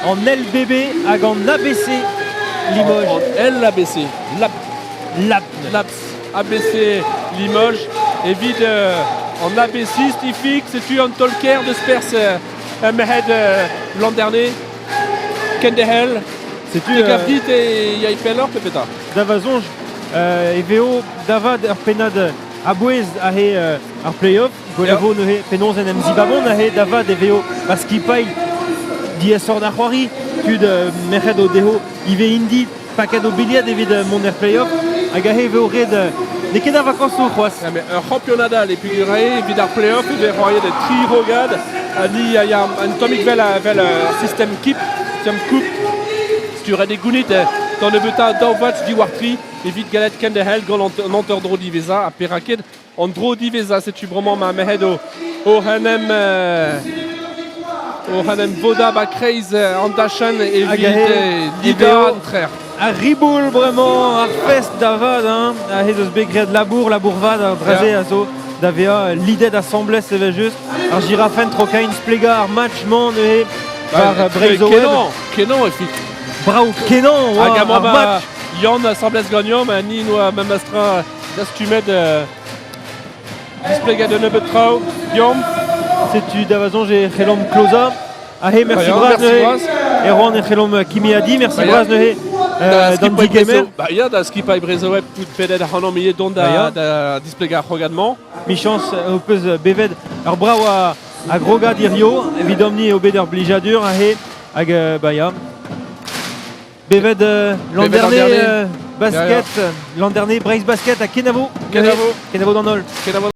an LBB hag an ABC Limoges. An LABC. Lab, Lab. Laps ABC Limoges. Evit an ABC Stifik, setu an tolker deus perzh merc'hed l'an dernier. Kendehel. Setu Te gav dit e yay pelloc'h pe petra? Da va soñj e vezo da vat ur pennad a-bouez aze ar play-off. Gwell a vo neuze penaos en em zibabont aze da vat e vezo va skipailh diaesoc'h da c'hoari. Tud merc'hed o dezho ivez indi paket o bilhed evit mont er play-off. Hag aze e vezo ret n'eo ket ar vakañsoù c'hoazh. Ja, mais ur c'hampionad all e peogwir evit ar play-off e vez c'hoariet tri rogad ha ni a ya un tammig vel, vel ar sistem kip, sistem coupe. Sturet e gounit d'an nebeutañ daou vatch diwar tri evit gallet kenderc'hel gant an hanter-dro diwezhañ ha perak ket an dro diwezhañ setu bremañ ma merc'hed o oc'h en em oc'h en em vodañ ba kreiz an dachenn evit lidañ an trec'h. Ar riboul bremañ, ar fest da vat, hein, aze eus bet graet labour, labour vat ar dra-se a zo da vezañ lidet asambles evel-just. Ar jirafenn tro-kein splegañ ar match-mañ neuze war Breizh Kenañ, kenañ e fit. Brav kenañ oa Hag amañ ar match. Yann asambles ganeomp, ni noa memestra dastumet displeget un nebeud traoù. Guillaume. Setu da va soñj e c'hellomp klozañ. Ahe, merci bras neuze. Erwan e c'hellomp kimiadiñ, merci bras neuze d'an digemer. Ba ya, da skipailh Brezhoweb tout pedet ac'hanomp ivez dont da, da displegañ ar c'hrogad-mañ. Michañs ho peus bevet ur brav a, a grogad hirio, evidomp-ni eo bet ur blijadur ahe, hag ba ya. Bevet l'an dernier basket, l'an dernier Breizh Basket ha kenavo. Kenavo. Kenavo d'an holl. Kenavo.